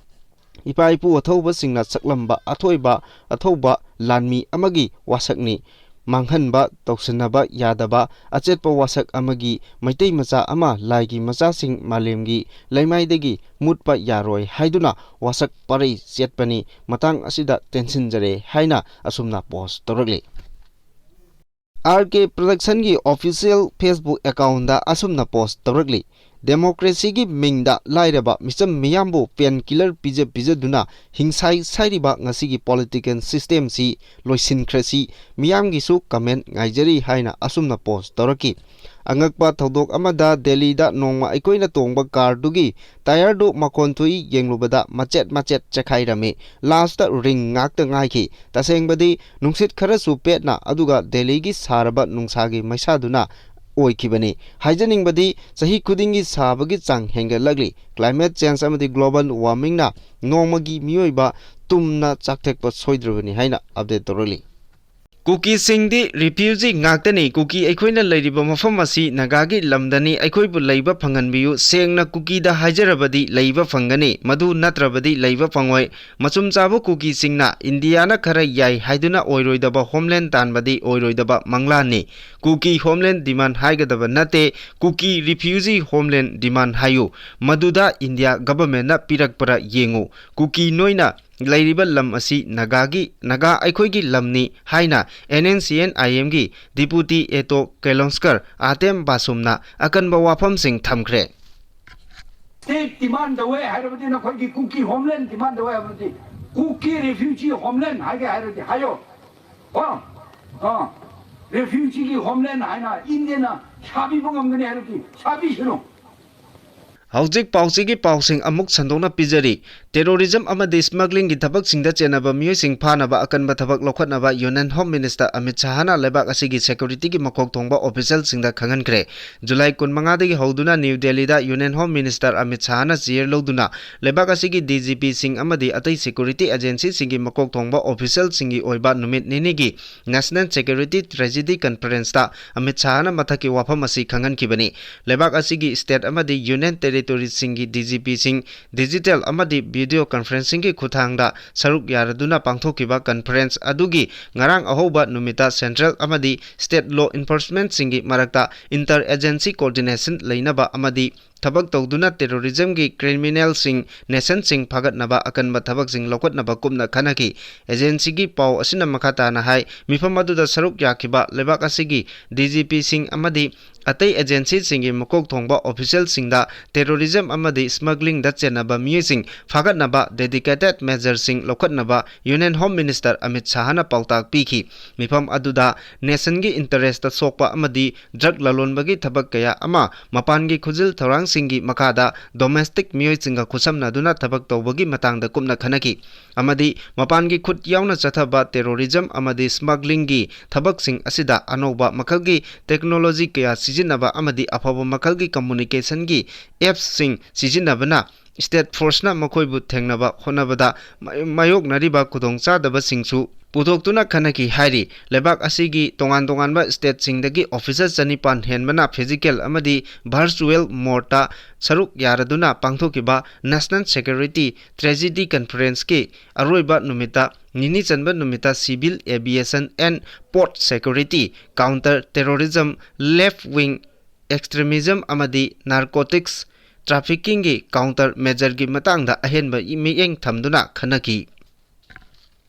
ꯏꯄꯥ ꯏꯄꯨ ꯑꯊꯧꯕꯁꯤꯡꯅ ꯁꯛꯂꯝꯕ ꯑꯊꯣꯏꯕ, ꯑꯊꯧꯕ ꯂꯥꯟꯃꯤ ꯑꯃꯒꯤ ꯋꯥꯁꯛꯅꯤ꯫ ꯃꯥꯡꯍꯟꯕ ꯇꯧꯁꯤꯟꯅꯕ ꯌꯥꯗꯕ ꯑꯆꯦꯠꯄ ꯋꯥꯁꯛ ꯑꯃꯒꯤ ꯃꯩꯇꯩ ꯃꯆꯥ ꯑꯃ ꯂꯥꯏꯒꯤ ꯃꯆꯥꯁꯤꯡ ꯃꯥꯂꯦꯝꯒꯤ ꯂꯩꯃꯥꯏꯗꯒꯤ ꯃꯨꯠꯄ ꯌꯥꯔꯣꯏ ꯍꯥꯏꯗꯨꯅ ꯋꯥꯁꯛ ꯄꯔꯩ ꯆꯦꯠꯄꯅꯤ꯫ ꯃꯇꯥꯡ ꯑꯁꯤꯗ ꯇꯦꯟꯁꯤꯟꯖꯔꯦ ꯍꯥꯏꯅ ꯑꯁꯨꯝꯅ ꯄꯣꯁ ꯇꯧꯔꯛꯂꯤ꯫ ꯑꯥꯔ ꯀꯦ ꯄ꯭ꯔꯗꯛꯁꯟꯒꯤ ꯑꯣꯐꯤꯁꯤꯌꯦꯜ ꯐꯦꯁꯕꯨꯛ ꯑꯦꯀꯥꯎꯟꯗ ꯑꯁꯨꯝꯅ ꯄꯣꯁ ꯇꯧꯔꯛꯂꯤ꯫ ꯗꯦꯃꯣꯀ꯭ꯔꯦꯁꯤꯒꯤ ꯃꯤꯡꯗ ꯂꯥꯏꯔꯕ ꯃꯤꯆꯝ ꯃꯤꯌꯥꯝꯕꯨ ꯄꯦꯟ ꯀꯤꯂꯔ ꯄꯤꯖ ꯄꯤꯖꯗꯨꯅ ꯍꯤꯡꯁꯥꯏ ꯁꯥꯏꯔꯤꯕ ꯉꯁꯤꯒꯤ ꯄꯣꯂꯤꯇꯤꯀꯦꯜ ꯁꯤꯁꯇꯦꯝꯁꯤ ꯂꯣꯏꯁꯤꯟꯈ꯭ꯔꯁꯤ, ꯃꯤꯌꯥꯝꯒꯤꯁꯨ ꯀꯃꯦꯟ ꯉꯥꯏꯖꯔꯤ ꯍꯥꯏꯅ ꯑꯁꯨꯝꯅ ꯄꯣꯁ ꯇꯧꯔꯛꯈꯤ꯫ ꯑꯉꯛꯄ ꯊꯧꯗꯣꯛ ꯑꯃꯗ ꯗꯦꯜꯂꯤꯗ ꯅꯣꯡꯃ ꯑꯩꯈꯣꯏꯅ ꯇꯣꯡꯕ ꯀꯥꯔꯗꯨꯒꯤ ꯇꯥꯌꯔꯗꯨ ꯃꯈꯣꯟ ꯊꯣꯛꯏ ꯌꯦꯡꯂꯨꯕꯗ ꯃꯆꯦꯠ ꯃꯆꯦꯠ ꯆꯦꯈꯥꯏꯔꯝꯃꯤ꯫ ꯂꯥꯁꯇ ꯔꯤꯡ ꯉꯥꯛꯇ ꯉꯥꯏꯈꯤ꯫ ꯇꯁꯦꯡꯕꯗꯤ ꯅꯨꯡꯁꯤꯠ ꯈꯔꯁꯨ ꯄꯦꯠꯅ, ꯑꯗꯨꯒ ꯗꯦꯜꯂꯤꯒꯤ ꯁꯥꯔꯕ ꯅꯨꯡꯁꯥꯒꯤ ꯃꯩꯁꯥꯗꯨꯅ ꯑꯣꯏꯈꯤꯕꯅꯤ꯫ ꯍꯥꯏꯖꯅꯤꯡꯕꯗꯤ ꯆꯍꯤ ꯈꯨꯗꯤꯡꯒꯤ ꯁꯥꯕꯒꯤ ꯆꯥꯡ ꯍꯦꯟꯒꯠꯂꯛꯂꯤ꯫ ꯀ꯭ꯂꯥꯏꯃꯦꯠ ꯆꯦꯟꯖ ꯑꯃꯗꯤ ꯒ꯭ꯂꯣꯕꯜ ꯋꯥꯔꯃꯤꯡꯅ ꯅꯣꯡꯃꯒꯤ ꯃꯤꯑꯣꯏꯕ ꯇꯨꯝꯅ ꯆꯥꯛꯊꯦꯛꯄ ꯁꯣꯏꯗ꯭ꯔꯕꯅꯤ ꯍꯥꯏꯅ ꯑꯞꯗꯦꯠ ꯇꯧꯔꯛꯂꯤ꯫ ꯀꯨꯀꯤꯁꯤꯡꯗꯤ ꯔꯤꯐ꯭ꯌꯨꯖꯤ ꯉꯥꯛꯇꯅꯤ꯫ ꯀꯨꯀꯤ ꯑꯩꯈꯣꯏꯅ ꯂꯩꯔꯤꯕ ꯃꯐꯝ ꯑꯁꯤ ꯅꯥꯒꯥꯒꯤ ꯂꯝꯗꯅꯤ꯫ ꯑꯩꯈꯣꯏꯕꯨ ꯂꯩꯕ ꯐꯪꯍꯟꯕꯤꯌꯨ꯫ ꯁꯦꯡꯅ ꯀꯨꯀꯤꯗ ꯍꯥꯏꯖꯔꯕꯗꯤ ꯂꯩꯕ ꯐꯪꯒꯅꯤ, ꯃꯗꯨ ꯅꯠꯇ꯭ꯔꯕꯗꯤ ꯂꯩꯕ ꯐꯪꯉꯣꯏ꯫ ꯃꯆꯨꯝ ꯆꯥꯕ ꯀꯨꯀꯤꯁꯤꯡꯅ ꯏꯟꯗꯤꯌꯥꯅ ꯈꯔ ꯌꯥꯏ ꯍꯥꯏꯗꯨꯅ ꯑꯣꯏꯔꯣꯏꯗꯕ ꯍꯣꯝꯂꯦꯟ ꯇꯥꯟꯕꯗꯤ ꯑꯣꯏꯔꯣꯏꯗꯕ ꯃꯪꯂꯥꯟꯅꯤ꯫ ꯀꯨꯀꯤ ꯍꯣꯝꯂꯦꯟ ꯗꯤꯃꯥꯟ ꯍꯥꯏꯒꯗꯕ ꯅꯠꯇꯦ, ꯀꯨꯀꯤ ꯔꯤꯐ꯭ꯌꯨꯖꯤ ꯍꯣꯝꯂꯦꯟ ꯗꯤꯃꯥꯟ ꯍꯥꯏꯌꯨ꯫ ꯃꯗꯨꯗ ꯏꯟꯗꯤꯌꯥ ꯒꯚꯔꯟꯃꯦꯟꯠꯅ ꯄꯤꯔꯛꯄ꯭ꯔꯥ ꯌꯦꯡꯉꯨ꯫ ꯀꯨꯀꯤ ꯅꯣꯏꯅ ꯂꯩꯔꯤꯕ ꯂꯝ ꯑꯁꯤ ꯅꯥꯒꯥꯒꯤ, ꯅꯥꯒꯥ ꯑꯩꯈꯣꯏꯒꯤ ꯂꯝꯅꯤ ꯍꯥꯏꯅ ꯑꯦꯟ ꯑꯦꯟ ꯁꯤ ꯑꯦꯟ ꯑꯥꯏ ꯑꯦꯝꯒꯤ ꯗꯤꯄꯨꯇꯤ ꯑꯦꯇꯣ ꯀꯦꯂꯣꯟꯁꯀꯔ ꯑꯥꯇꯦꯝ ꯕꯥꯁꯨꯝꯅ ꯑꯀꯟꯕ ꯋꯥꯐꯝꯁꯤꯡ ꯊꯝꯈ꯭ꯔꯦ꯫ ꯁ꯭ꯇꯦꯠ ꯗꯤꯃꯥꯟ ꯇꯧꯋꯦ ꯍꯥꯏꯔꯕꯗꯤ, ꯅꯈꯣꯏꯒꯤ ꯀꯨꯀꯤ ꯍꯣꯝꯂꯦꯟ ꯗꯤꯃꯥꯟ ꯇꯧꯋꯦ ꯍꯥꯏꯕꯗꯤ, ꯀꯨꯀꯤ ꯔꯤꯐ꯭ꯌꯨꯖꯤ ꯍꯣꯝꯂꯦꯟ ꯍꯥꯏꯒꯦ ꯍꯥꯏꯔꯗꯤ ꯍꯥꯏꯌꯣ꯫ ꯀꯣ? ꯑ, ꯔꯤꯐ꯭ꯌꯨꯖꯤꯒꯤ ꯍꯣꯝꯂꯦꯟ ꯍꯥꯏꯅ ꯏꯟꯗꯤꯌꯥꯅ ꯁꯥꯕꯤꯕ ꯉꯝꯒꯅꯤ ꯍꯥꯏꯔꯗꯤ ꯁꯥꯕꯤꯁꯅꯨ꯫ ꯍꯧꯖꯤꯛ ꯄꯥꯎꯆꯦꯒꯤ ꯄꯥꯎꯁꯤꯡ ꯑꯃꯨꯛ ꯁꯟꯗꯣꯛꯅ ꯄꯤꯖꯔꯤ꯫ Terrorism ꯑꯃꯗꯤ smugglingꯒꯤ ꯊꯕꯛꯁꯤꯡꯗ ꯆꯦꯟꯅꯕ ꯃꯤꯑꯣꯏꯁꯤꯡ ꯐꯥꯅꯕ ꯑꯀꯟꯕ ꯊꯕꯛ ꯂꯧꯈꯠꯅꯕ Union Home Minister ꯑꯃꯤꯠ ꯁꯥꯍꯅ ꯂꯩꯕꯥꯛ ꯑꯁꯤꯒꯤ securityꯒꯤ ꯃꯀꯣꯛ ꯊꯣꯡꯕ officialꯁꯤꯡꯗ ꯈꯪꯍꯟꯈ꯭ꯔꯦ꯫ July ꯀꯨꯟꯃꯉꯥꯗꯒꯤ ꯍꯧꯗꯨꯅ New Delhiꯗ Union Home Minister Amit ꯁꯥꯍꯅ chair ꯂꯧꯗꯨꯅ ꯂꯩꯕꯥꯛ ꯑꯁꯤꯒꯤ DGPꯁꯤꯡ ꯑꯃꯗꯤ ꯑꯇꯩ security agencyꯁꯤꯡꯒꯤ ꯃꯀꯣꯛ ꯊꯣꯡꯕ officialꯁꯤꯡꯒꯤ ꯑꯣꯏꯕ ꯅꯨꯃꯤꯠ ꯅꯤꯅꯤꯒꯤ National Security Strategy Conferenceꯇ ꯑꯃꯤꯠ ꯁꯥꯍꯅ ꯃꯊꯛꯀꯤ ꯋꯥꯐꯝ ꯑꯁꯤ ꯈꯪꯍꯟꯈꯤꯕꯅꯤ꯫ ꯂꯩꯕꯥꯛ ꯑꯁꯤꯒꯤ state ꯑꯃꯗꯤ union territoryꯁꯤꯡꯒꯤ DGPꯁꯤꯡ digital ꯑꯃꯗꯤ video conferencingꯒꯤ ꯈꯨꯠꯊꯥꯡꯗ ꯁꯔꯨꯛ ꯌꯥꯔꯗꯨꯅ ꯄꯥꯡꯊꯣꯛꯈꯤꯕ conference ꯑꯗꯨꯒꯤ ꯉꯔꯥꯡ ꯑꯍꯧꯕ ꯅꯨꯃꯤꯠꯇ central ꯑꯃꯗꯤ state law enforcementꯁꯤꯡꯒꯤ ꯃꯔꯛꯇ inter agency coordination ꯂꯩꯅꯕ ꯑꯃꯗꯤ ꯊꯕꯛ ꯇꯧꯗꯨꯅ terrorismꯒꯤ criminalꯁꯤꯡ, nationꯁꯤꯡ ꯐꯥꯒꯠꯅꯕ ꯑꯀꯟꯕ ꯊꯕꯛꯁꯤꯡ ꯂꯧꯈꯠꯅꯕ ꯀꯨꯞꯅ ꯈꯟꯅꯈꯤ꯫ Agencyꯒꯤ ꯄꯥꯎ ꯑꯁꯤꯅ ꯃꯈꯥ ꯇꯥꯅ ꯍꯥꯏ, ꯃꯤꯐꯝ ꯑꯗꯨꯗ ꯁꯔꯨꯛ ꯌꯥꯈꯤꯕ ꯂꯩꯕꯥꯛ ꯑꯁꯤꯒꯤ DGPꯁꯤꯡ ꯑꯃꯗꯤ ꯑꯇꯩ agencyꯁꯤꯡꯒꯤ ꯃꯀꯣꯛ ꯊꯣꯡꯕ officialꯁꯤꯡꯗ terrorism ꯑꯃꯗꯤ smugglingꯗ ꯆꯦꯟꯅꯕ ꯃꯤꯑꯣꯏꯁꯤꯡ ꯐꯥꯒꯠꯅꯕ dedicated measureꯁꯤꯡ ꯂꯧꯈꯠꯅꯕ Union Home Minister Amit ꯁꯥꯍꯅ ꯄꯥꯎꯇꯥꯛ ꯄꯤꯈꯤ꯫ ꯃꯤꯐꯝ ꯑꯗꯨꯗ nationꯒꯤ interestꯇ ꯁꯣꯛꯄ ꯑꯃꯗꯤ drug ꯂꯂꯣꯟꯕꯒꯤ ꯊꯕꯛ ꯀꯌꯥ ꯑꯃ ꯃꯄꯥꯟꯒꯤ ꯈꯨꯖꯤꯜ ꯊꯧꯔꯥꯡꯁꯤꯡꯒꯤ ꯃꯈꯥꯗ domestic ꯃꯤꯑꯣꯏꯁꯤꯡꯒ ꯈꯨꯠꯁꯝꯅꯗꯨꯅ ꯊꯕꯛ ꯇꯧꯕꯒꯤ ꯃꯇꯥꯡꯗ ꯀꯨꯞꯅ ꯈꯟꯅꯈꯤ꯫ ꯑꯃꯗꯤ ꯃꯄꯥꯟꯒꯤ ꯈꯨꯠ ꯌꯥꯎꯅ ꯆꯠꯊꯕ terrorism ꯑꯃꯗꯤ smugglingꯒꯤ ꯊꯕꯛꯁꯤꯡ ꯑꯁꯤꯗ ꯑꯅꯧꯕ ꯃꯈꯜꯒꯤ technology ꯀꯌꯥ ꯁꯤꯖꯤꯟꯅꯕ ꯑꯃꯗꯤ ꯑꯐꯕ ꯃꯈꯜꯒꯤ communicationꯒꯤ appsꯁꯤꯡ ꯁꯤꯖꯤꯟꯅꯕꯅ state forceꯅ ꯃꯈꯣꯏꯕꯨ ꯊꯦꯡꯅꯕ ꯍꯣꯠꯅꯕꯗ ꯃꯥꯌꯣꯛꯅꯔꯤꯕ ꯈꯨꯗꯣꯡꯆꯥꯗꯕꯁꯤꯡꯁꯨ ꯄꯨꯊꯣꯛꯇꯨꯅ ꯈꯟꯅꯈꯤ ꯍꯥꯏꯔꯤ꯫ ꯂꯩꯕꯥꯛ ꯑꯁꯤꯒꯤ ꯇꯣꯉꯥꯟ ꯇꯣꯉꯥꯟꯕ stateꯁꯤꯡꯗꯒꯤ officer ꯆꯅꯤꯄꯥꯟ ꯍꯦꯟꯕꯅ physical ꯑꯃꯗꯤ virtual modeꯇ ꯁꯔꯨꯛ ꯌꯥꯔꯗꯨꯅ ꯄꯥꯡꯊꯣꯛꯈꯤꯕ National Security Strategy Conferenceꯀꯤ ꯑꯔꯣꯏꯕ ꯅꯨꯃꯤꯠꯇ, ꯅꯤꯅꯤ ꯆꯟꯕ ꯅꯨꯃꯤꯠꯇ Civil Aviation and Port Security, Counter Terrorism, Left Wing Extremism ꯑꯃꯗꯤ Narcotics Traffickingꯒꯤ counter measureꯒꯤ ꯃꯇꯥꯡꯗ ꯑꯍꯦꯟꯕ ꯃꯤꯠꯌꯦꯡ ꯊꯝꯗꯨꯅ ꯈꯟꯅꯈꯤ꯫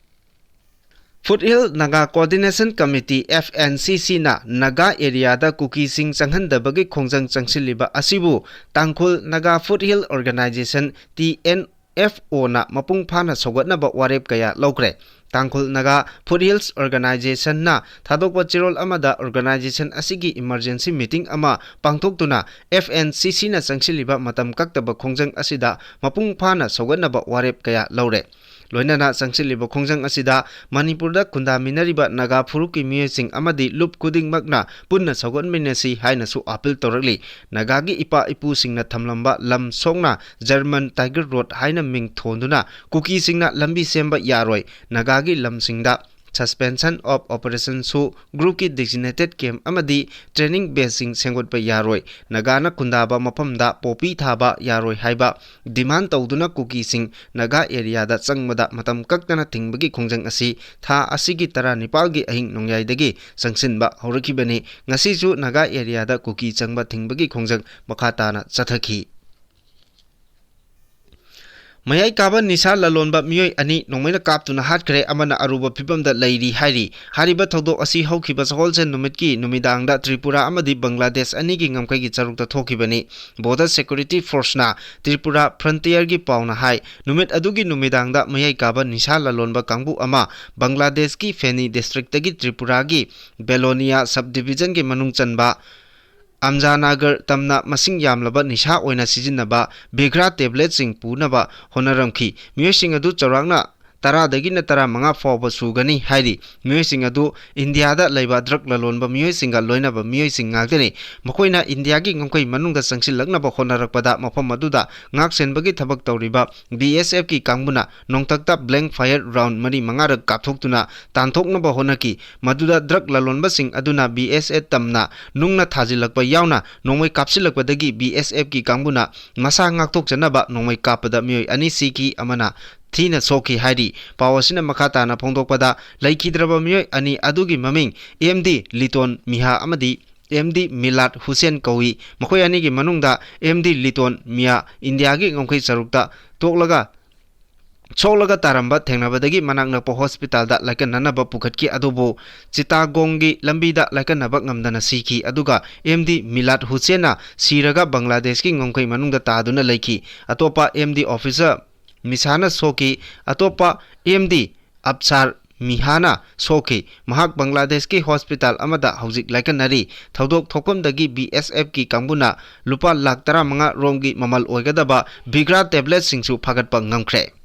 Foothill Naga Coordination Committee, FNCCꯅ Naga areaꯗ ꯀꯨꯀꯤꯁꯤꯡ ꯆꯪꯍꯟꯗꯕꯒꯤ ꯈꯣꯡꯖꯪ ꯆꯪꯁꯤꯜꯂꯤꯕ ꯑꯁꯤꯕꯨ ꯇꯥꯡꯈꯨꯜ Naga Foothill Organisation, TNFOꯅ ꯃꯄꯨꯡ ꯐꯥꯅ ꯁꯧꯒꯠꯅꯕ ꯋꯥꯔꯦꯞ ꯀꯌꯥ ꯂꯧꯈ꯭ꯔꯦ꯫ ꯇꯥꯡꯈꯨꯜ ꯅꯥꯒꯥ ꯐꯨꯠ ꯍꯤꯜꯁ ꯑꯣꯔꯒꯅꯥꯏꯖꯦꯁꯟꯅ ꯊꯥꯗꯣꯛꯄ ꯆꯦꯔꯣꯜ ꯑꯃꯗ, ꯑꯣꯔꯒꯅꯥꯏꯖꯦꯁꯟ ꯑꯁꯤꯒꯤ ꯏꯃꯔꯖꯦꯟꯁꯤ ꯃꯤꯇꯤꯡ ꯑꯃ ꯄꯥꯡꯊꯣꯛꯇꯨꯅ ꯑꯦꯐ ꯑꯦꯟ ꯁꯤ ꯁꯤꯅ ꯆꯪꯁꯤꯜꯂꯤꯕ ꯃꯇꯝ ꯀꯛꯇꯕ ꯈꯣꯡꯖꯪ ꯑꯁꯤꯗ ꯃꯄꯨꯡ ꯐꯥꯅ ꯁꯧꯒꯠꯅꯕ ꯋꯥꯔꯦꯞ ꯀꯌꯥ ꯂꯧꯔꯦ꯫ ꯂꯣꯏꯅꯅ ꯆꯪꯁꯤꯜꯂꯤꯕ ꯈꯣꯡꯖꯪ ꯑꯁꯤꯗ ꯃꯅꯤꯄꯨꯔꯗ ꯈꯨꯟꯗꯥꯃꯤꯟꯅꯔꯤꯕ ꯅꯥꯒꯥ ꯐꯨꯔꯨꯞꯀꯤ ꯃꯤꯑꯣꯏꯁꯤꯡ ꯑꯃꯗꯤ ꯂꯨꯞ ꯈꯨꯗꯤꯡꯃꯛꯅ ꯄꯨꯟꯅ ꯁꯧꯒꯠꯃꯤꯟꯅꯁꯤ ꯍꯥꯏꯅꯁꯨ ꯑꯥꯄꯤꯜ ꯇꯧꯔꯛꯂꯤ꯫ ꯅꯥꯒꯥꯒꯤ ꯏꯄꯥ ꯏꯄꯨꯁꯤꯡꯅ ꯊꯝꯂꯝꯕ ꯂꯝ ꯁꯣꯛꯅ ꯖꯔꯃꯟ ꯇꯥꯏꯒꯔ ꯔꯣꯗ ꯍꯥꯏꯅ ꯃꯤꯡ ꯊꯣꯟꯗꯨꯅ ꯀꯨꯀꯤꯁꯤꯡꯅ ꯂꯝꯕꯤ ꯁꯦꯝꯕ ꯌꯥꯔꯣꯏ, ꯅꯥꯒꯥꯒꯤ ꯂꯝꯁꯤꯡꯗ Suspension of Operation ꯁꯨ ꯒ꯭ꯔꯨꯞꯀꯤ ꯗꯤꯖꯤꯅꯦꯇꯦꯠ ꯀꯦꯝꯞ ꯑꯃꯗꯤ ꯇ꯭ꯔꯦꯅꯤꯡ ꯕꯦꯁꯁꯤꯡ ꯁꯦꯝꯒꯠꯄ ꯌꯥꯔꯣꯏ, ꯅꯥꯒꯥꯅ ꯈꯨꯟꯗꯥꯕ ꯃꯐꯝꯗ ꯄꯣꯄꯤ ꯊꯥꯕ ꯌꯥꯔꯣꯏ ꯍꯥꯏꯕ ꯗꯤꯃꯥꯟ ꯇꯧꯗꯨꯅ ꯀꯨꯀꯤꯁꯤꯡ ꯅꯥꯒꯥ ꯑꯦꯔꯤꯌꯥꯗ ꯆꯪꯕꯗ ꯃꯇꯝ ꯀꯛꯇꯅ ꯊꯤꯡꯕꯒꯤ ꯈꯣꯡꯖꯪ ꯑꯁꯤ ꯊꯥ ꯑꯁꯤꯒꯤ ꯇꯔꯥꯅꯤꯄꯥꯜꯒꯤ ꯑꯍꯤꯡ ꯅꯣꯡꯌꯥꯏꯗꯒꯤ ꯆꯪꯁꯤꯟꯕ ꯍꯧꯔꯛꯈꯤꯕꯅꯤ꯫ ꯉꯁꯤꯁꯨ ꯅꯥꯒꯥ ꯑꯦꯔꯤꯌꯥꯗ ꯀꯨꯀꯤ ꯆꯪꯕ ꯊꯤꯡꯕꯒꯤ ꯈꯣꯡꯖꯪ ꯃꯈꯥ ꯇꯥꯅ ꯆꯠꯊꯈꯤ꯫ ꯃꯌꯥꯏ ꯀꯥꯕ ꯅꯤꯁꯥ ꯂꯂꯣꯟꯕ ꯃꯤꯑꯣꯏ ꯑꯅꯤ ꯅꯣꯡꯃꯩꯅ ꯀꯥꯞꯇꯨꯅ ꯍꯥꯠꯈ꯭ꯔꯦ, ꯑꯃꯅ ꯑꯔꯨꯕ ꯐꯤꯕꯝꯗ ꯂꯩꯔꯤ ꯍꯥꯏꯔꯤ꯫ ꯍꯥꯏꯔꯤꯕ ꯊꯧꯗꯣꯛ ꯑꯁꯤ ꯍꯧꯈꯤꯕ ꯁꯒꯣꯜꯁꯦꯟ ꯅꯨꯃꯤꯠꯀꯤ ꯅꯨꯃꯤꯗꯥꯡꯗ ꯇ꯭ꯔꯤꯄꯨꯔꯥ ꯑꯃꯗꯤ ꯕꯪꯒ꯭ꯂꯥꯗꯦꯁ ꯑꯅꯤꯒꯤ ꯉꯝꯈꯩꯒꯤ ꯆꯔꯨꯛꯇ ꯊꯣꯛꯈꯤꯕꯅꯤ꯫ Border Security Force ꯅ ꯇ꯭ꯔꯤꯄꯨꯔꯥ Frontier ꯒꯤ ꯄꯥꯎꯅ ꯍꯥꯏ, ꯅꯨꯃꯤꯠ ꯑꯗꯨꯒꯤ ꯅꯨꯃꯤꯗꯥꯡꯗ ꯃꯌꯥꯏ ꯀꯥꯕ ꯅꯤꯁꯥ ꯂꯂꯣꯟꯕ ꯀꯥꯡꯕꯨ ꯑꯃ ꯕꯪꯒ꯭ꯂꯥꯗꯦꯁꯀꯤ ꯐꯦꯅꯤ district ꯇꯒꯤ ꯇ꯭ꯔꯤꯄꯨꯔꯥꯒꯤ ꯕꯦꯂꯣꯅꯤꯌꯥ sub division ꯒꯤ ꯃꯅꯨꯡ ꯆꯟꯕ ꯑꯝꯖꯥꯅꯥꯒꯔ ꯇꯝꯅ ꯃꯁꯤꯡ ꯌꯥꯝꯂꯕ ꯅꯤꯁꯥ ꯑꯣꯏꯅ ꯁꯤꯖꯤꯟꯅꯕ ꯚꯤꯒ꯭ꯔꯥ ꯇꯦꯕ꯭ꯂꯦꯠꯁꯤꯡ ꯄꯨꯅꯕ ꯍꯣꯠꯅꯔꯝꯈꯤ꯫ ꯃꯤꯑꯣꯏꯁꯤꯡ ꯑꯗꯨ ꯆꯥꯎꯔꯥꯛꯅ ꯇꯔꯥꯗꯒꯤꯅ ꯇꯔꯥꯃꯉꯥ ꯐꯥꯎꯕ ꯁꯨꯒꯅꯤ ꯍꯥꯏꯔꯤ꯫ ꯃꯤꯑꯣꯏꯁꯤꯡ ꯑꯗꯨ ꯏꯟꯗꯤꯌꯥꯗ ꯂꯩꯕ ꯗ꯭ꯔꯒ ꯂꯂꯣꯟꯕ ꯃꯤꯑꯣꯏꯁꯤꯡꯒ ꯂꯣꯏꯅꯕ ꯃꯤꯑꯣꯏꯁꯤꯡ ꯉꯥꯛꯇꯅꯤ꯫ ꯃꯈꯣꯏꯅ ꯏꯟꯗꯤꯌꯥꯒꯤ ꯉꯝꯈꯩ ꯃꯅꯨꯡꯗ ꯆꯪꯁꯤꯜꯂꯛꯅꯕ ꯍꯣꯠꯅꯔꯛꯄꯗ ꯃꯐꯝ ꯑꯗꯨꯗ ꯉꯥꯛꯁꯦꯟꯕꯒꯤ ꯊꯕꯛ ꯇꯧꯔꯤꯕ ꯕꯤ ꯑꯦꯁ ꯑꯦꯐꯀꯤ ꯀꯥꯡꯕꯨꯅ ꯅꯣꯡꯊꯛꯇ blank fire round ꯃꯔꯤ ꯃꯉꯥꯔꯛ ꯀꯥꯞꯊꯣꯛꯇꯨꯅ ꯇꯥꯟꯊꯣꯛꯅꯕ ꯍꯣꯠꯅꯈꯤ꯫ ꯃꯗꯨꯗ ꯗ꯭ꯔꯒ ꯂꯂꯣꯟꯕꯁꯤꯡ ꯑꯗꯨꯅ ꯕꯤ ꯑꯦꯁ ꯑꯦꯐ ꯇꯝꯅ ꯅꯨꯡꯅ ꯊꯥꯖꯤꯜꯂꯛꯄ ꯌꯥꯎꯅ ꯅꯣꯡꯃꯩ ꯀꯥꯞꯁꯤꯜꯂꯛꯄꯗꯒꯤ ꯕꯤ ꯑꯦꯁ ꯑꯦꯐꯀꯤ ꯀꯥꯡꯕꯨꯅ ꯃꯁꯥ ꯉꯥꯛꯊꯣꯛꯆꯅꯕ ꯅꯣꯡꯃꯩ ꯀꯥꯞꯄꯗ ꯃꯤꯑꯣꯏ ꯑꯅꯤ ꯁꯤꯈꯤ, ꯑꯃꯅ ꯊꯤꯅ ꯁꯣꯛꯈꯤ ꯍꯥꯏꯔꯤ꯫ ꯄꯥꯎ ꯑꯁꯤꯅ ꯃꯈꯥ ꯇꯥꯅ ꯐꯣꯡꯗꯣꯛꯄꯗ, ꯂꯩꯈꯤꯗ꯭ꯔꯕ ꯃꯤꯑꯣꯏ ꯑꯅꯤ ꯑꯗꯨꯒꯤ ꯃꯃꯤꯡ ꯑꯦꯝ ꯗꯤ ꯂꯤꯇꯣꯟ ꯃꯤꯍꯥ ꯑꯃꯗꯤ ꯑꯦꯝ ꯗꯤ ꯃꯤꯂꯥꯠ ꯍꯨꯁꯦꯟ ꯀꯧꯏ꯫ ꯃꯈꯣꯏ ꯑꯅꯤꯒꯤ ꯃꯅꯨꯡꯗ ꯑꯦꯝ ꯗꯤ ꯂꯤꯇꯣꯟ ꯃꯤꯌꯥ ꯏꯟꯗꯤꯌꯥꯒꯤ ꯉꯝꯈꯩ ꯆꯔꯨꯛꯇ ꯇꯣꯛꯂꯒ ꯁꯣꯛꯂꯒ ꯇꯥꯔꯝꯕ ꯊꯦꯡꯅꯕꯗꯒꯤ ꯃꯅꯥꯛ ꯅꯛꯄ ꯍꯣꯁꯄꯤꯇꯥꯜꯗ ꯂꯥꯏꯀꯠꯅꯅꯕ ꯄꯨꯈꯠꯈꯤ, ꯑꯗꯨꯕꯨ ꯆꯤꯇꯥꯒꯣꯡꯒꯤ ꯂꯝꯕꯤꯗ ꯂꯥꯏꯀꯠꯅꯕ ꯉꯝꯗꯅ ꯁꯤꯈꯤ꯫ ꯑꯗꯨꯒ ꯑꯦꯝ ꯗꯤ ꯃꯤꯂꯥꯠ ꯍꯨꯁꯦꯟꯅ ꯁꯤꯔꯒ ꯕꯪꯒ꯭ꯂꯥꯗꯦꯁꯀꯤ ꯉꯝꯈꯩ ꯃꯅꯨꯡꯗ ꯇꯥꯗꯨꯅ ꯂꯩꯈꯤ꯫ ꯑꯇꯣꯞꯄ ꯑꯦꯝ ꯗꯤ ꯑꯣꯐꯤꯁꯔ ꯃꯤꯁꯥꯅ ꯁꯣꯛꯈꯤ꯫ ꯑꯇꯣꯞꯄ ꯑꯦꯝ ꯗꯤ ꯑꯞꯁꯥꯔ ꯃꯤꯍꯥꯅ ꯁꯣꯛꯈꯤ꯫ ꯃꯍꯥꯛ ꯕꯪꯒ꯭ꯂꯥꯗꯦꯁꯀꯤ ꯍꯣꯁꯄꯤꯇꯥꯜ ꯑꯃꯗ ꯍꯧꯖꯤꯛ ꯂꯥꯏꯀꯠꯅꯔꯤ꯫ ꯊꯧꯗꯣꯛ ꯊꯣꯛꯐꯝꯗꯒꯤ ꯕꯤ ꯑꯦꯁ ꯑꯦꯐꯀꯤ ꯀꯥꯡꯕꯨꯅ ꯂꯨꯄꯥ ꯂꯥꯈ ꯇꯔꯥꯃꯉꯥ ꯔꯣꯝꯒꯤ ꯃꯃꯜ ꯑꯣꯏꯒꯗꯕ ꯚꯤꯒ꯭ꯔꯥ ꯇꯦꯕ꯭ꯂꯦꯠꯁꯤꯡꯁꯨ ꯐꯥꯒꯠꯄ ꯉꯝꯈ꯭ꯔꯦ꯫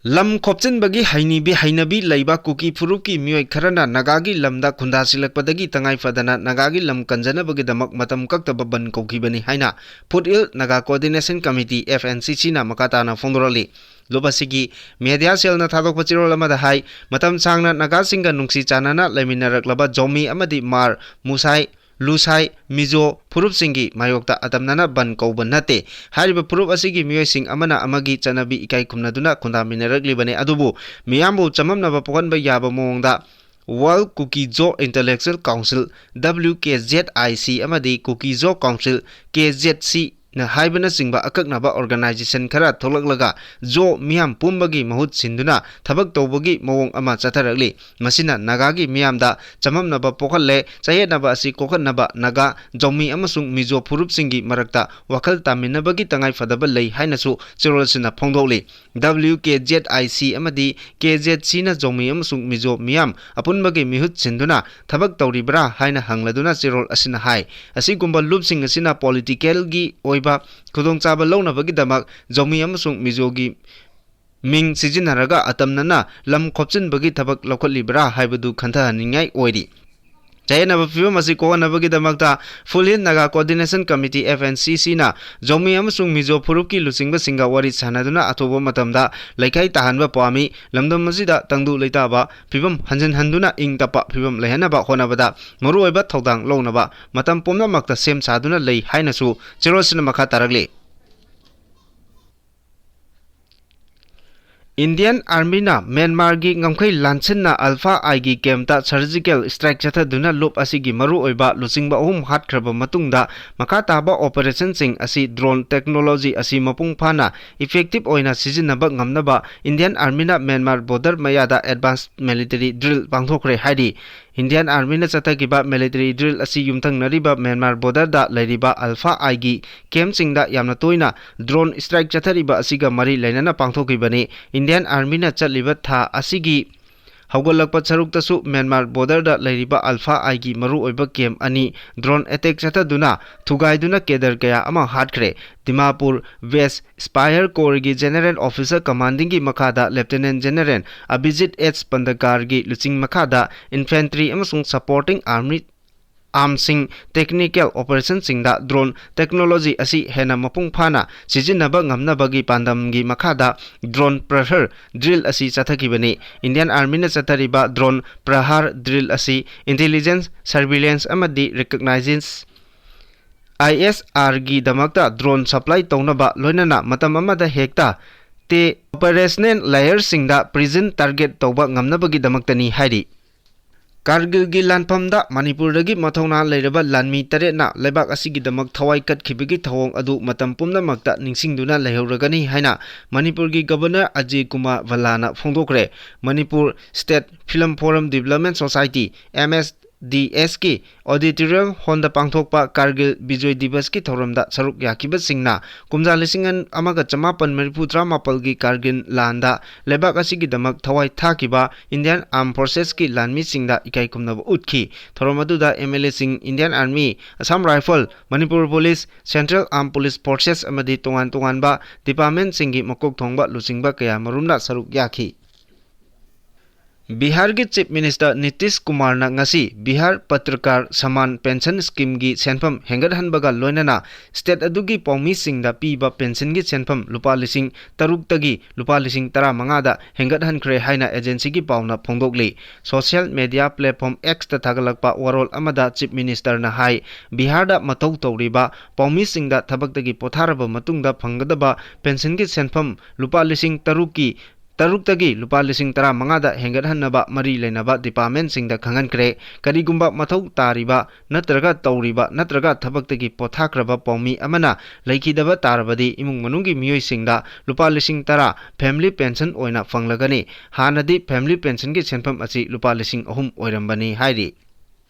ꯂꯝ ꯈꯣꯞꯆꯤꯟꯕꯒꯤ ꯍꯩꯅꯤꯕꯤ-, ꯍꯩꯅꯕꯤ ꯂꯩꯕ ꯀꯨꯀꯤ ꯐꯨꯔꯨꯞꯀꯤ ꯃꯤꯑꯣꯏ ꯈꯔꯅ ꯅꯥꯒꯥꯒꯤ ꯂꯝꯗ ꯈꯨꯟꯗꯥꯁꯤꯜꯂꯛꯄꯗꯒꯤ ꯇꯉꯥꯏ ꯐꯗꯅ ꯅꯥꯒꯥꯒꯤ ꯂꯝ ꯀꯟꯖꯅꯕꯒꯤꯗꯃꯛ ꯃꯇꯝ ꯀꯛꯇꯕ ꯕꯟ ꯀꯧꯈꯤꯕꯅꯤ ꯍꯥꯏꯅ foot hill Naga coordination committee, F N C ꯁꯤꯅ ꯃꯈꯥ ꯇꯥꯅ ꯐꯣꯡꯗꯣꯔꯛꯂꯤ꯫ ꯂꯨꯞ ꯑꯁꯤꯒꯤ ꯃꯦꯗꯤꯌꯥ ꯁꯦꯜꯅ ꯊꯥꯗꯣꯛꯄ ꯆꯦꯔꯣꯜ ꯑꯃꯗ ꯍꯥꯏ, ꯃꯇꯝ ꯁꯥꯡꯅ ꯅꯥꯒꯥꯁꯤꯡꯒ ꯅꯨꯡꯁꯤ ꯆꯥꯟꯅꯅ ꯂꯩꯃꯤꯟꯅꯔꯛꯂꯕ ꯖꯣꯃꯤ ꯑꯃꯗꯤ ꯃꯥꯔ, ꯃꯨꯁꯥꯏ, ꯂꯨꯁꯥꯏ, ꯃꯤꯖꯣ ꯐꯨꯔꯨꯞꯁꯤꯡꯒꯤ ꯃꯥꯌꯣꯛꯇ ꯑꯇꯝꯅꯅ ꯕꯟ ꯀꯧꯕ ꯅꯠꯇꯦ꯫ ꯍꯥꯏꯔꯤꯕ ꯐꯨꯔꯨꯞ ꯑꯁꯤꯒꯤ ꯃꯤꯑꯣꯏꯁꯤꯡ ꯑꯃꯅ ꯑꯃꯒꯤ ꯆꯠꯅꯕꯤ ꯏꯀꯥꯏ ꯈꯨꯝꯅꯗꯨꯅ ꯈꯨꯟꯗꯥꯃꯤꯟꯅꯔꯛꯂꯤꯕꯅꯤ, ꯑꯗꯨꯕꯨ ꯃꯤꯌꯥꯝꯕꯨ ꯆꯃꯝꯅꯕ ꯄꯣꯛꯍꯟꯕ ꯌꯥꯕ ꯃꯑꯣꯡꯗ World Kuki Zo Intellectual Council, W K Z I C, ꯑꯃꯗꯤ Kuki Zo Council, K Z C, ꯅ ꯍꯥꯏꯕꯅꯆꯤꯡꯕ ꯑꯀꯛꯅꯕ ꯑꯣꯔꯒꯅꯥꯏꯖꯦꯁꯟ ꯈꯔ ꯊꯣꯛꯂꯛꯂꯒ ꯖꯣ ꯃꯤꯌꯥꯝ ꯄꯨꯝꯕꯒꯤ ꯃꯍꯨꯠ ꯁꯤꯟꯗꯨꯅ ꯊꯕꯛ ꯇꯧꯕꯒꯤ ꯃꯑꯣꯡ ꯑꯃ ꯆꯠꯊꯔꯛꯂꯤ꯫ ꯃꯁꯤꯅ ꯅꯥꯒꯥꯒꯤ ꯃꯤꯌꯥꯝꯗ ꯆꯃꯝꯅꯕ ꯄꯣꯛꯍꯜꯂꯦ꯫ ꯆꯌꯦꯠꯅꯕ ꯑꯁꯤ ꯀꯣꯛꯍꯟꯅꯕ ꯅꯥꯒꯥ, ꯖꯧꯃꯤ ꯑꯃꯁꯨꯡ ꯃꯤꯖꯣ ꯐꯨꯔꯨꯞꯁꯤꯡꯒꯤ ꯃꯔꯛꯇ ꯋꯥꯈꯜ ꯇꯥꯃꯤꯟꯅꯕꯒꯤ ꯇꯉꯥꯏꯐꯗꯕ ꯂꯩ ꯍꯥꯏꯅꯁꯨ ꯆꯦꯔꯣꯜ ꯑꯁꯤꯅ ꯐꯣꯡꯗꯣꯛꯂꯤ꯫ W K Z I C ꯑꯃꯗꯤ K Z C ꯅ ꯖꯧꯃꯤ ꯑꯃꯁꯨꯡ ꯃꯤꯖꯣ ꯃꯤꯌꯥꯝ ꯑꯄꯨꯟꯕꯒꯤ ꯃꯤꯍꯨꯠ ꯁꯤꯟꯗꯨꯅ ꯊꯕꯛ ꯇꯧꯔꯤꯕ꯭ꯔꯥ ꯍꯥꯏꯅ ꯍꯪꯂꯗꯨꯅ ꯆꯦꯔꯣꯜ ꯑꯁꯤꯅ ꯍꯥꯏ, ꯑꯁꯤꯒꯨꯝꯕ ꯂꯨꯞꯁꯤꯡ ꯑꯁꯤꯅ ꯄꯣꯂꯤꯇꯤꯀꯦꯜꯒꯤ ꯑꯣꯏꯕ ꯈꯨꯗꯣꯡꯆꯥꯕ ꯂꯧꯅꯕꯒꯤꯗꯃꯛ ꯖꯧꯃꯤ ꯑꯃꯁꯨꯡ ꯃꯤꯖꯣꯒꯤ ꯃꯤꯡ ꯁꯤꯖꯤꯟꯅꯔꯒ ꯑꯇꯝꯅꯅ ꯂꯝ ꯈꯣꯞꯆꯤꯟꯕꯒꯤ ꯊꯕꯛ ꯂꯧꯈꯠꯂꯤꯕ꯭ꯔꯥ ꯍꯥꯏꯕꯗꯨ ꯈꯟꯊꯍꯟꯅꯤꯡꯉꯥꯏ ꯑꯣꯏꯔꯤ꯫ ꯆꯌꯦꯠꯅꯕ ꯐꯤꯕꯝ ꯑꯁꯤ ꯀꯣꯛꯍꯟꯅꯕꯒꯤꯗꯃꯛꯇ foothill Naga coordination committee, F N C C ꯅ ꯖꯧꯃꯤ ꯑꯃꯁꯨꯡ ꯃꯤꯖꯣ ꯐꯨꯔꯨꯞꯀꯤ ꯂꯨꯆꯤꯡꯕꯁꯤꯡꯒ ꯋꯥꯔꯤ ꯁꯥꯟꯅꯗꯨꯅ ꯑꯊꯨꯕ ꯃꯇꯝꯗ ꯂꯩꯈꯥꯏ ꯇꯥꯍꯟꯕ ꯄꯥꯝꯃꯤ꯫ ꯂꯝꯗꯝ ꯑꯁꯤꯗ ꯇꯪꯗꯨ ꯂꯩꯇꯥꯕ ꯐꯤꯕꯝ ꯍꯟꯖꯤꯟꯍꯟꯗꯨꯅ ꯏꯪ ꯇꯞꯄ ꯐꯤꯕꯝ ꯂꯩꯍꯟꯅꯕ ꯍꯣꯠꯅꯕꯗ ꯃꯔꯨꯑꯣꯏꯕ ꯊꯧꯗꯥꯡ ꯂꯧꯅꯕ ꯃꯇꯝ ꯄꯨꯝꯅꯃꯛꯇ ꯁꯦꯝ ꯁꯥꯗꯨꯅ ꯂꯩ ꯍꯥꯏꯅꯁꯨ ꯆꯦꯔꯣꯜꯁꯤꯅ ꯃꯈꯥ ꯇꯥꯔꯛꯂꯤ꯫ ꯏꯟꯗꯤꯌꯟ ꯑꯥꯔꯃꯤꯅ ꯃ꯭ꯌꯥꯟꯃꯥꯔꯒꯤ ꯉꯝꯈꯩ ꯂꯥꯟꯁꯤꯟꯅ ꯑꯜꯐꯥ ꯑꯥꯏꯒꯤ ꯀꯦꯝꯞꯇ ꯁꯔꯖꯤꯀꯦꯜ ꯁ꯭ꯇ꯭ꯔꯥꯏꯛ ꯆꯠꯊꯗꯨꯅ ꯂꯨꯞ ꯑꯁꯤꯒꯤ ꯃꯔꯨꯑꯣꯏꯕ ꯂꯨꯆꯤꯡꯕ ꯑꯍꯨꯝ ꯍꯥꯠꯈ꯭ꯔꯕ ꯃꯇꯨꯡꯗ, ꯃꯈꯥ ꯇꯥꯕ ꯑꯣꯄꯔꯦꯁꯟꯁꯤꯡ ꯑꯁꯤ ꯗ꯭ꯔꯣꯟ ꯇꯦꯛꯅꯣꯂꯣꯖꯤ ꯑꯁꯤ ꯃꯄꯨꯡ ꯐꯥꯅ ꯏꯐꯦꯛꯇꯤꯚ ꯑꯣꯏꯅ ꯁꯤꯖꯤꯟꯅꯕ ꯉꯝꯅꯕ ꯏꯟꯗꯤꯌꯟ ꯑꯥꯔꯃꯤꯅ ꯃ꯭ꯌꯥꯟꯃꯥꯔ ꯕꯣꯔꯗꯔ ꯃꯌꯥꯗ ꯑꯦꯗꯚꯥꯟꯁ ꯃꯤꯂꯤꯇꯔꯤ ꯗ꯭ꯔꯤꯜ ꯄꯥꯡꯊꯣꯛꯈ꯭ꯔꯦ ꯍꯥꯏꯔꯤ꯫ Indian Armyꯅ ꯆꯠꯊꯈꯤꯕ military drill ꯑꯁꯤ ꯌꯨꯝꯊꯪꯅꯔꯤꯕ ꯃ꯭ꯌꯥꯟꯃꯥꯔ borderꯗ ꯂꯩꯔꯤꯕ ꯑꯜꯐꯥ ꯑꯥꯏꯒꯤ campꯁꯤꯡꯗ ꯌꯥꯝꯅ ꯇꯣꯏꯅ drone strike ꯆꯠꯊꯔꯤꯕ ꯑꯁꯤꯒ ꯃꯔꯤ ꯂꯩꯅꯅ ꯄꯥꯡꯊꯣꯛꯈꯤꯕꯅꯤ꯫ Indian Armyꯅ ꯆꯠꯂꯤꯕ ꯊꯥ ꯑꯁꯤꯒꯤ ꯍꯧꯒꯠꯂꯛꯄ ꯁꯔꯨꯛꯇꯁꯨ ꯃ꯭ꯌꯥꯟꯃꯥꯔ borderꯗ ꯂꯩꯔꯤꯕ ꯑꯜꯐꯥ ꯑꯥꯏꯒꯤ ꯃꯔꯨꯑꯣꯏꯕ camp ꯑꯅꯤ drone attack ꯆꯠꯊꯗꯨꯅ ꯊꯨꯒꯥꯏꯗꯨꯅ cadre ꯀꯌꯥ ꯑꯃ ꯍꯥꯠꯈ꯭ꯔꯦ꯫ Dimapur West Spear Corpsꯀꯤ General Officer Commandingꯒꯤ ꯃꯈꯥꯗ Lieutenant General ꯑꯚꯤꯖꯤꯠ ꯑꯦꯆ ꯄꯟꯗꯀꯥꯔꯒꯤ ꯂꯨꯆꯤꯡ ꯃꯈꯥꯗ infantry ꯑꯃꯁꯨꯡ supporting army armsꯁꯤꯡ technical operationꯁꯤꯡꯗ drone technology ꯑꯁꯤ ꯍꯦꯟꯅ ꯃꯄꯨꯡ ꯐꯥꯅ ꯁꯤꯖꯤꯟꯅꯕ ꯉꯝꯅꯕꯒꯤ ꯄꯥꯟꯗꯝꯒꯤ ꯃꯈꯥꯗ drone Prahar drill ꯑꯁꯤ ꯆꯠꯊꯈꯤꯕꯅꯤ꯫ Indian Armyꯅ ꯆꯠꯊꯔꯤꯕ drone Prahar drill ꯑꯁꯤ intelligence, surveillance ꯑꯃꯗꯤ reconnaissance, ISRꯒꯤꯗꯃꯛꯇ drone supply ꯇꯧꯅꯕ, ꯂꯣꯏꯅꯅ ꯃꯇꯝ ꯑꯃꯗ ꯍꯦꯛꯇ ꯇꯦ operational layerꯁꯤꯡꯗ precision target ꯇꯧꯕ ꯉꯝꯅꯕꯒꯤꯗꯃꯛꯇꯅꯤ ꯍꯥꯏꯔꯤ꯫ ꯀꯥꯔꯒꯤꯜꯒꯤ ꯂꯥꯟꯐꯝꯗ ꯃꯅꯤꯄꯨꯔꯗꯒꯤ ꯃꯊꯧꯅꯥ ꯂꯩꯔꯕ ꯂꯥꯟꯃꯤ ꯇꯔꯦꯠꯅ ꯂꯩꯕꯥꯛ ꯑꯁꯤꯒꯤꯗꯃꯛ ꯊꯋꯥꯏ ꯀꯠꯈꯤꯕꯒꯤ ꯊꯧꯑꯣꯡ ꯑꯗꯨ ꯃꯇꯝ ꯄꯨꯝꯅꯃꯛꯇ ꯅꯤꯡꯁꯤꯡꯗꯨꯅ ꯂꯩꯍꯧꯔꯒꯅꯤ ꯍꯥꯏꯅ ꯃꯅꯤꯄꯨꯔꯒꯤ Governor Ajay Kumar ꯚꯜꯂꯥꯅ ꯐꯣꯡꯗꯣꯛꯈ꯭ꯔꯦ꯫ Manipur State Film Forum Development Society, MSDSꯀꯤ auditorium hallꯗ ꯄꯥꯡꯊꯣꯛꯄ ꯀꯥꯔꯒꯤꯜ ꯕꯤꯖꯣꯏ ꯗꯤꯕꯁꯀꯤ ꯊꯧꯔꯝꯗ ꯁꯔꯨꯛ ꯌꯥꯈꯤꯕꯁꯤꯡꯅ ꯀꯨꯝꯖꯥ ꯂꯤꯁꯤꯡ ꯑꯃꯒ ꯆꯃꯥꯄꯟ ꯃꯔꯤꯐꯨ ꯇꯔꯥꯃꯥꯄꯜꯒꯤ ꯀꯥꯔꯒꯤꯜ ꯂꯥꯟꯗ ꯂꯩꯕꯥꯛ ꯑꯁꯤꯒꯤꯗꯃꯛ ꯊꯋꯥꯏ ꯊꯥꯈꯤꯕ Indian Armed Forcesꯀꯤ ꯂꯥꯟꯃꯤꯁꯤꯡꯗ ꯏꯀꯥꯏ ꯈꯨꯝꯅꯕ ꯎꯠꯈꯤ꯫ ꯊꯧꯔꯝ ꯑꯗꯨꯗ MLAꯁꯤꯡ, Indian Army, Assam Rifle, Manipur Police, Central Armed Police Forces ꯑꯃꯗꯤ ꯇꯣꯉꯥꯟ ꯇꯣꯉꯥꯟꯕ departmentꯁꯤꯡꯒꯤ ꯃꯀꯣꯛ ꯊꯣꯡꯕ ꯂꯨꯆꯤꯡꯕ ꯀꯌꯥ ꯃꯔꯨꯝꯅ ꯁꯔꯨꯛ ꯌꯥꯈꯤ꯫ ꯕꯤꯍꯥꯔꯒꯤ Chief Minister ꯅꯤꯇꯤꯁ ꯀꯨꯃꯥꯔꯅ ꯉꯁꯤ ꯕꯤꯍꯥꯔ ꯄꯇ꯭ꯔꯀꯥꯔ ꯁꯃꯥꯟ pension schemeꯒꯤ ꯁꯦꯟꯐꯝ ꯍꯦꯟꯒꯠꯍꯟꯕꯒ ꯂꯣꯏꯅꯅ state ꯑꯗꯨꯒꯤ ꯄꯥꯎꯃꯤꯁꯤꯡꯗ ꯄꯤꯕ pensionꯒꯤ ꯁꯦꯟꯐꯝ ꯂꯨꯄꯥ ꯂꯤꯁꯤꯡ ꯇꯔꯨꯛꯇꯒꯤ ꯂꯨꯄꯥ ꯂꯤꯁꯤꯡ ꯇꯔꯥꯃꯉꯥꯗ ꯍꯦꯟꯒꯠꯍꯟꯈ꯭ꯔꯦ ꯍꯥꯏꯅ agencyꯒꯤ ꯄꯥꯎꯅ ꯐꯣꯡꯗꯣꯛꯂꯤ꯫ Social media platform Xꯇ ꯊꯥꯒꯠꯂꯛꯄ ꯋꯥꯔꯣꯜ ꯑꯃꯗ Chief Ministerꯅ ꯍꯥꯏ, ꯕꯤꯍꯥꯔꯗ ꯃꯊꯧ ꯇꯧꯔꯤꯕ ꯄꯥꯎꯃꯤꯁꯤꯡꯗ ꯊꯕꯛꯇꯒꯤ ꯄꯣꯊꯥꯔꯕ ꯃꯇꯨꯡꯗ ꯐꯪꯒꯗꯕ pensionꯒꯤ ꯁꯦꯟꯐꯝ ꯂꯨꯄꯥ ꯂꯤꯁꯤꯡ ꯇꯔꯨꯛꯀꯤ ꯇꯔꯨꯛꯇꯒꯤ ꯂꯨꯄꯥ ꯂꯤꯁꯤꯡ ꯇꯔꯥꯃꯉꯥꯗ ꯍꯦꯟꯒꯠꯍꯟꯅꯕ ꯃꯔꯤ ꯂꯩꯅꯕ ꯗꯤꯄꯥꯔꯠꯃꯦꯟꯁꯤꯡꯗ ꯈꯪꯍꯟꯈ꯭ꯔꯦ꯫ ꯀꯔꯤꯒꯨꯝꯕ ꯃꯊꯧ ꯇꯥꯔꯤꯕ ꯅꯠꯇ꯭ꯔꯒ ꯇꯧꯔꯤꯕ ꯅꯠꯇ꯭ꯔꯒ ꯊꯕꯛꯇꯒꯤ ꯄꯣꯊꯥꯈ꯭ꯔꯕ ꯄꯥꯎꯃꯤ ꯑꯃꯅ ꯂꯩꯈꯤꯗꯕ ꯇꯥꯔꯕꯗꯤ ꯏꯃꯨꯡ ꯃꯅꯨꯡꯒꯤ ꯃꯤꯑꯣꯏꯁꯤꯡꯗ ꯂꯨꯄꯥ ꯂꯤꯁꯤꯡ ꯇꯔꯥ ꯐꯦꯃꯤꯂꯤ ꯄꯦꯟꯁꯟ ꯑꯣꯏꯅ ꯐꯪꯂꯒꯅꯤ꯫ ꯍꯥꯟꯅꯗꯤ ꯐꯦꯃꯤꯂꯤ ꯄꯦꯟꯁꯟꯒꯤ ꯁꯦꯟꯐꯝ ꯑꯁꯤ ꯂꯨꯄꯥ ꯂꯤꯁꯤꯡ ꯑꯍꯨꯝ ꯑꯣꯏꯔꯝꯕꯅꯤ ꯍꯥꯏꯔꯤ꯫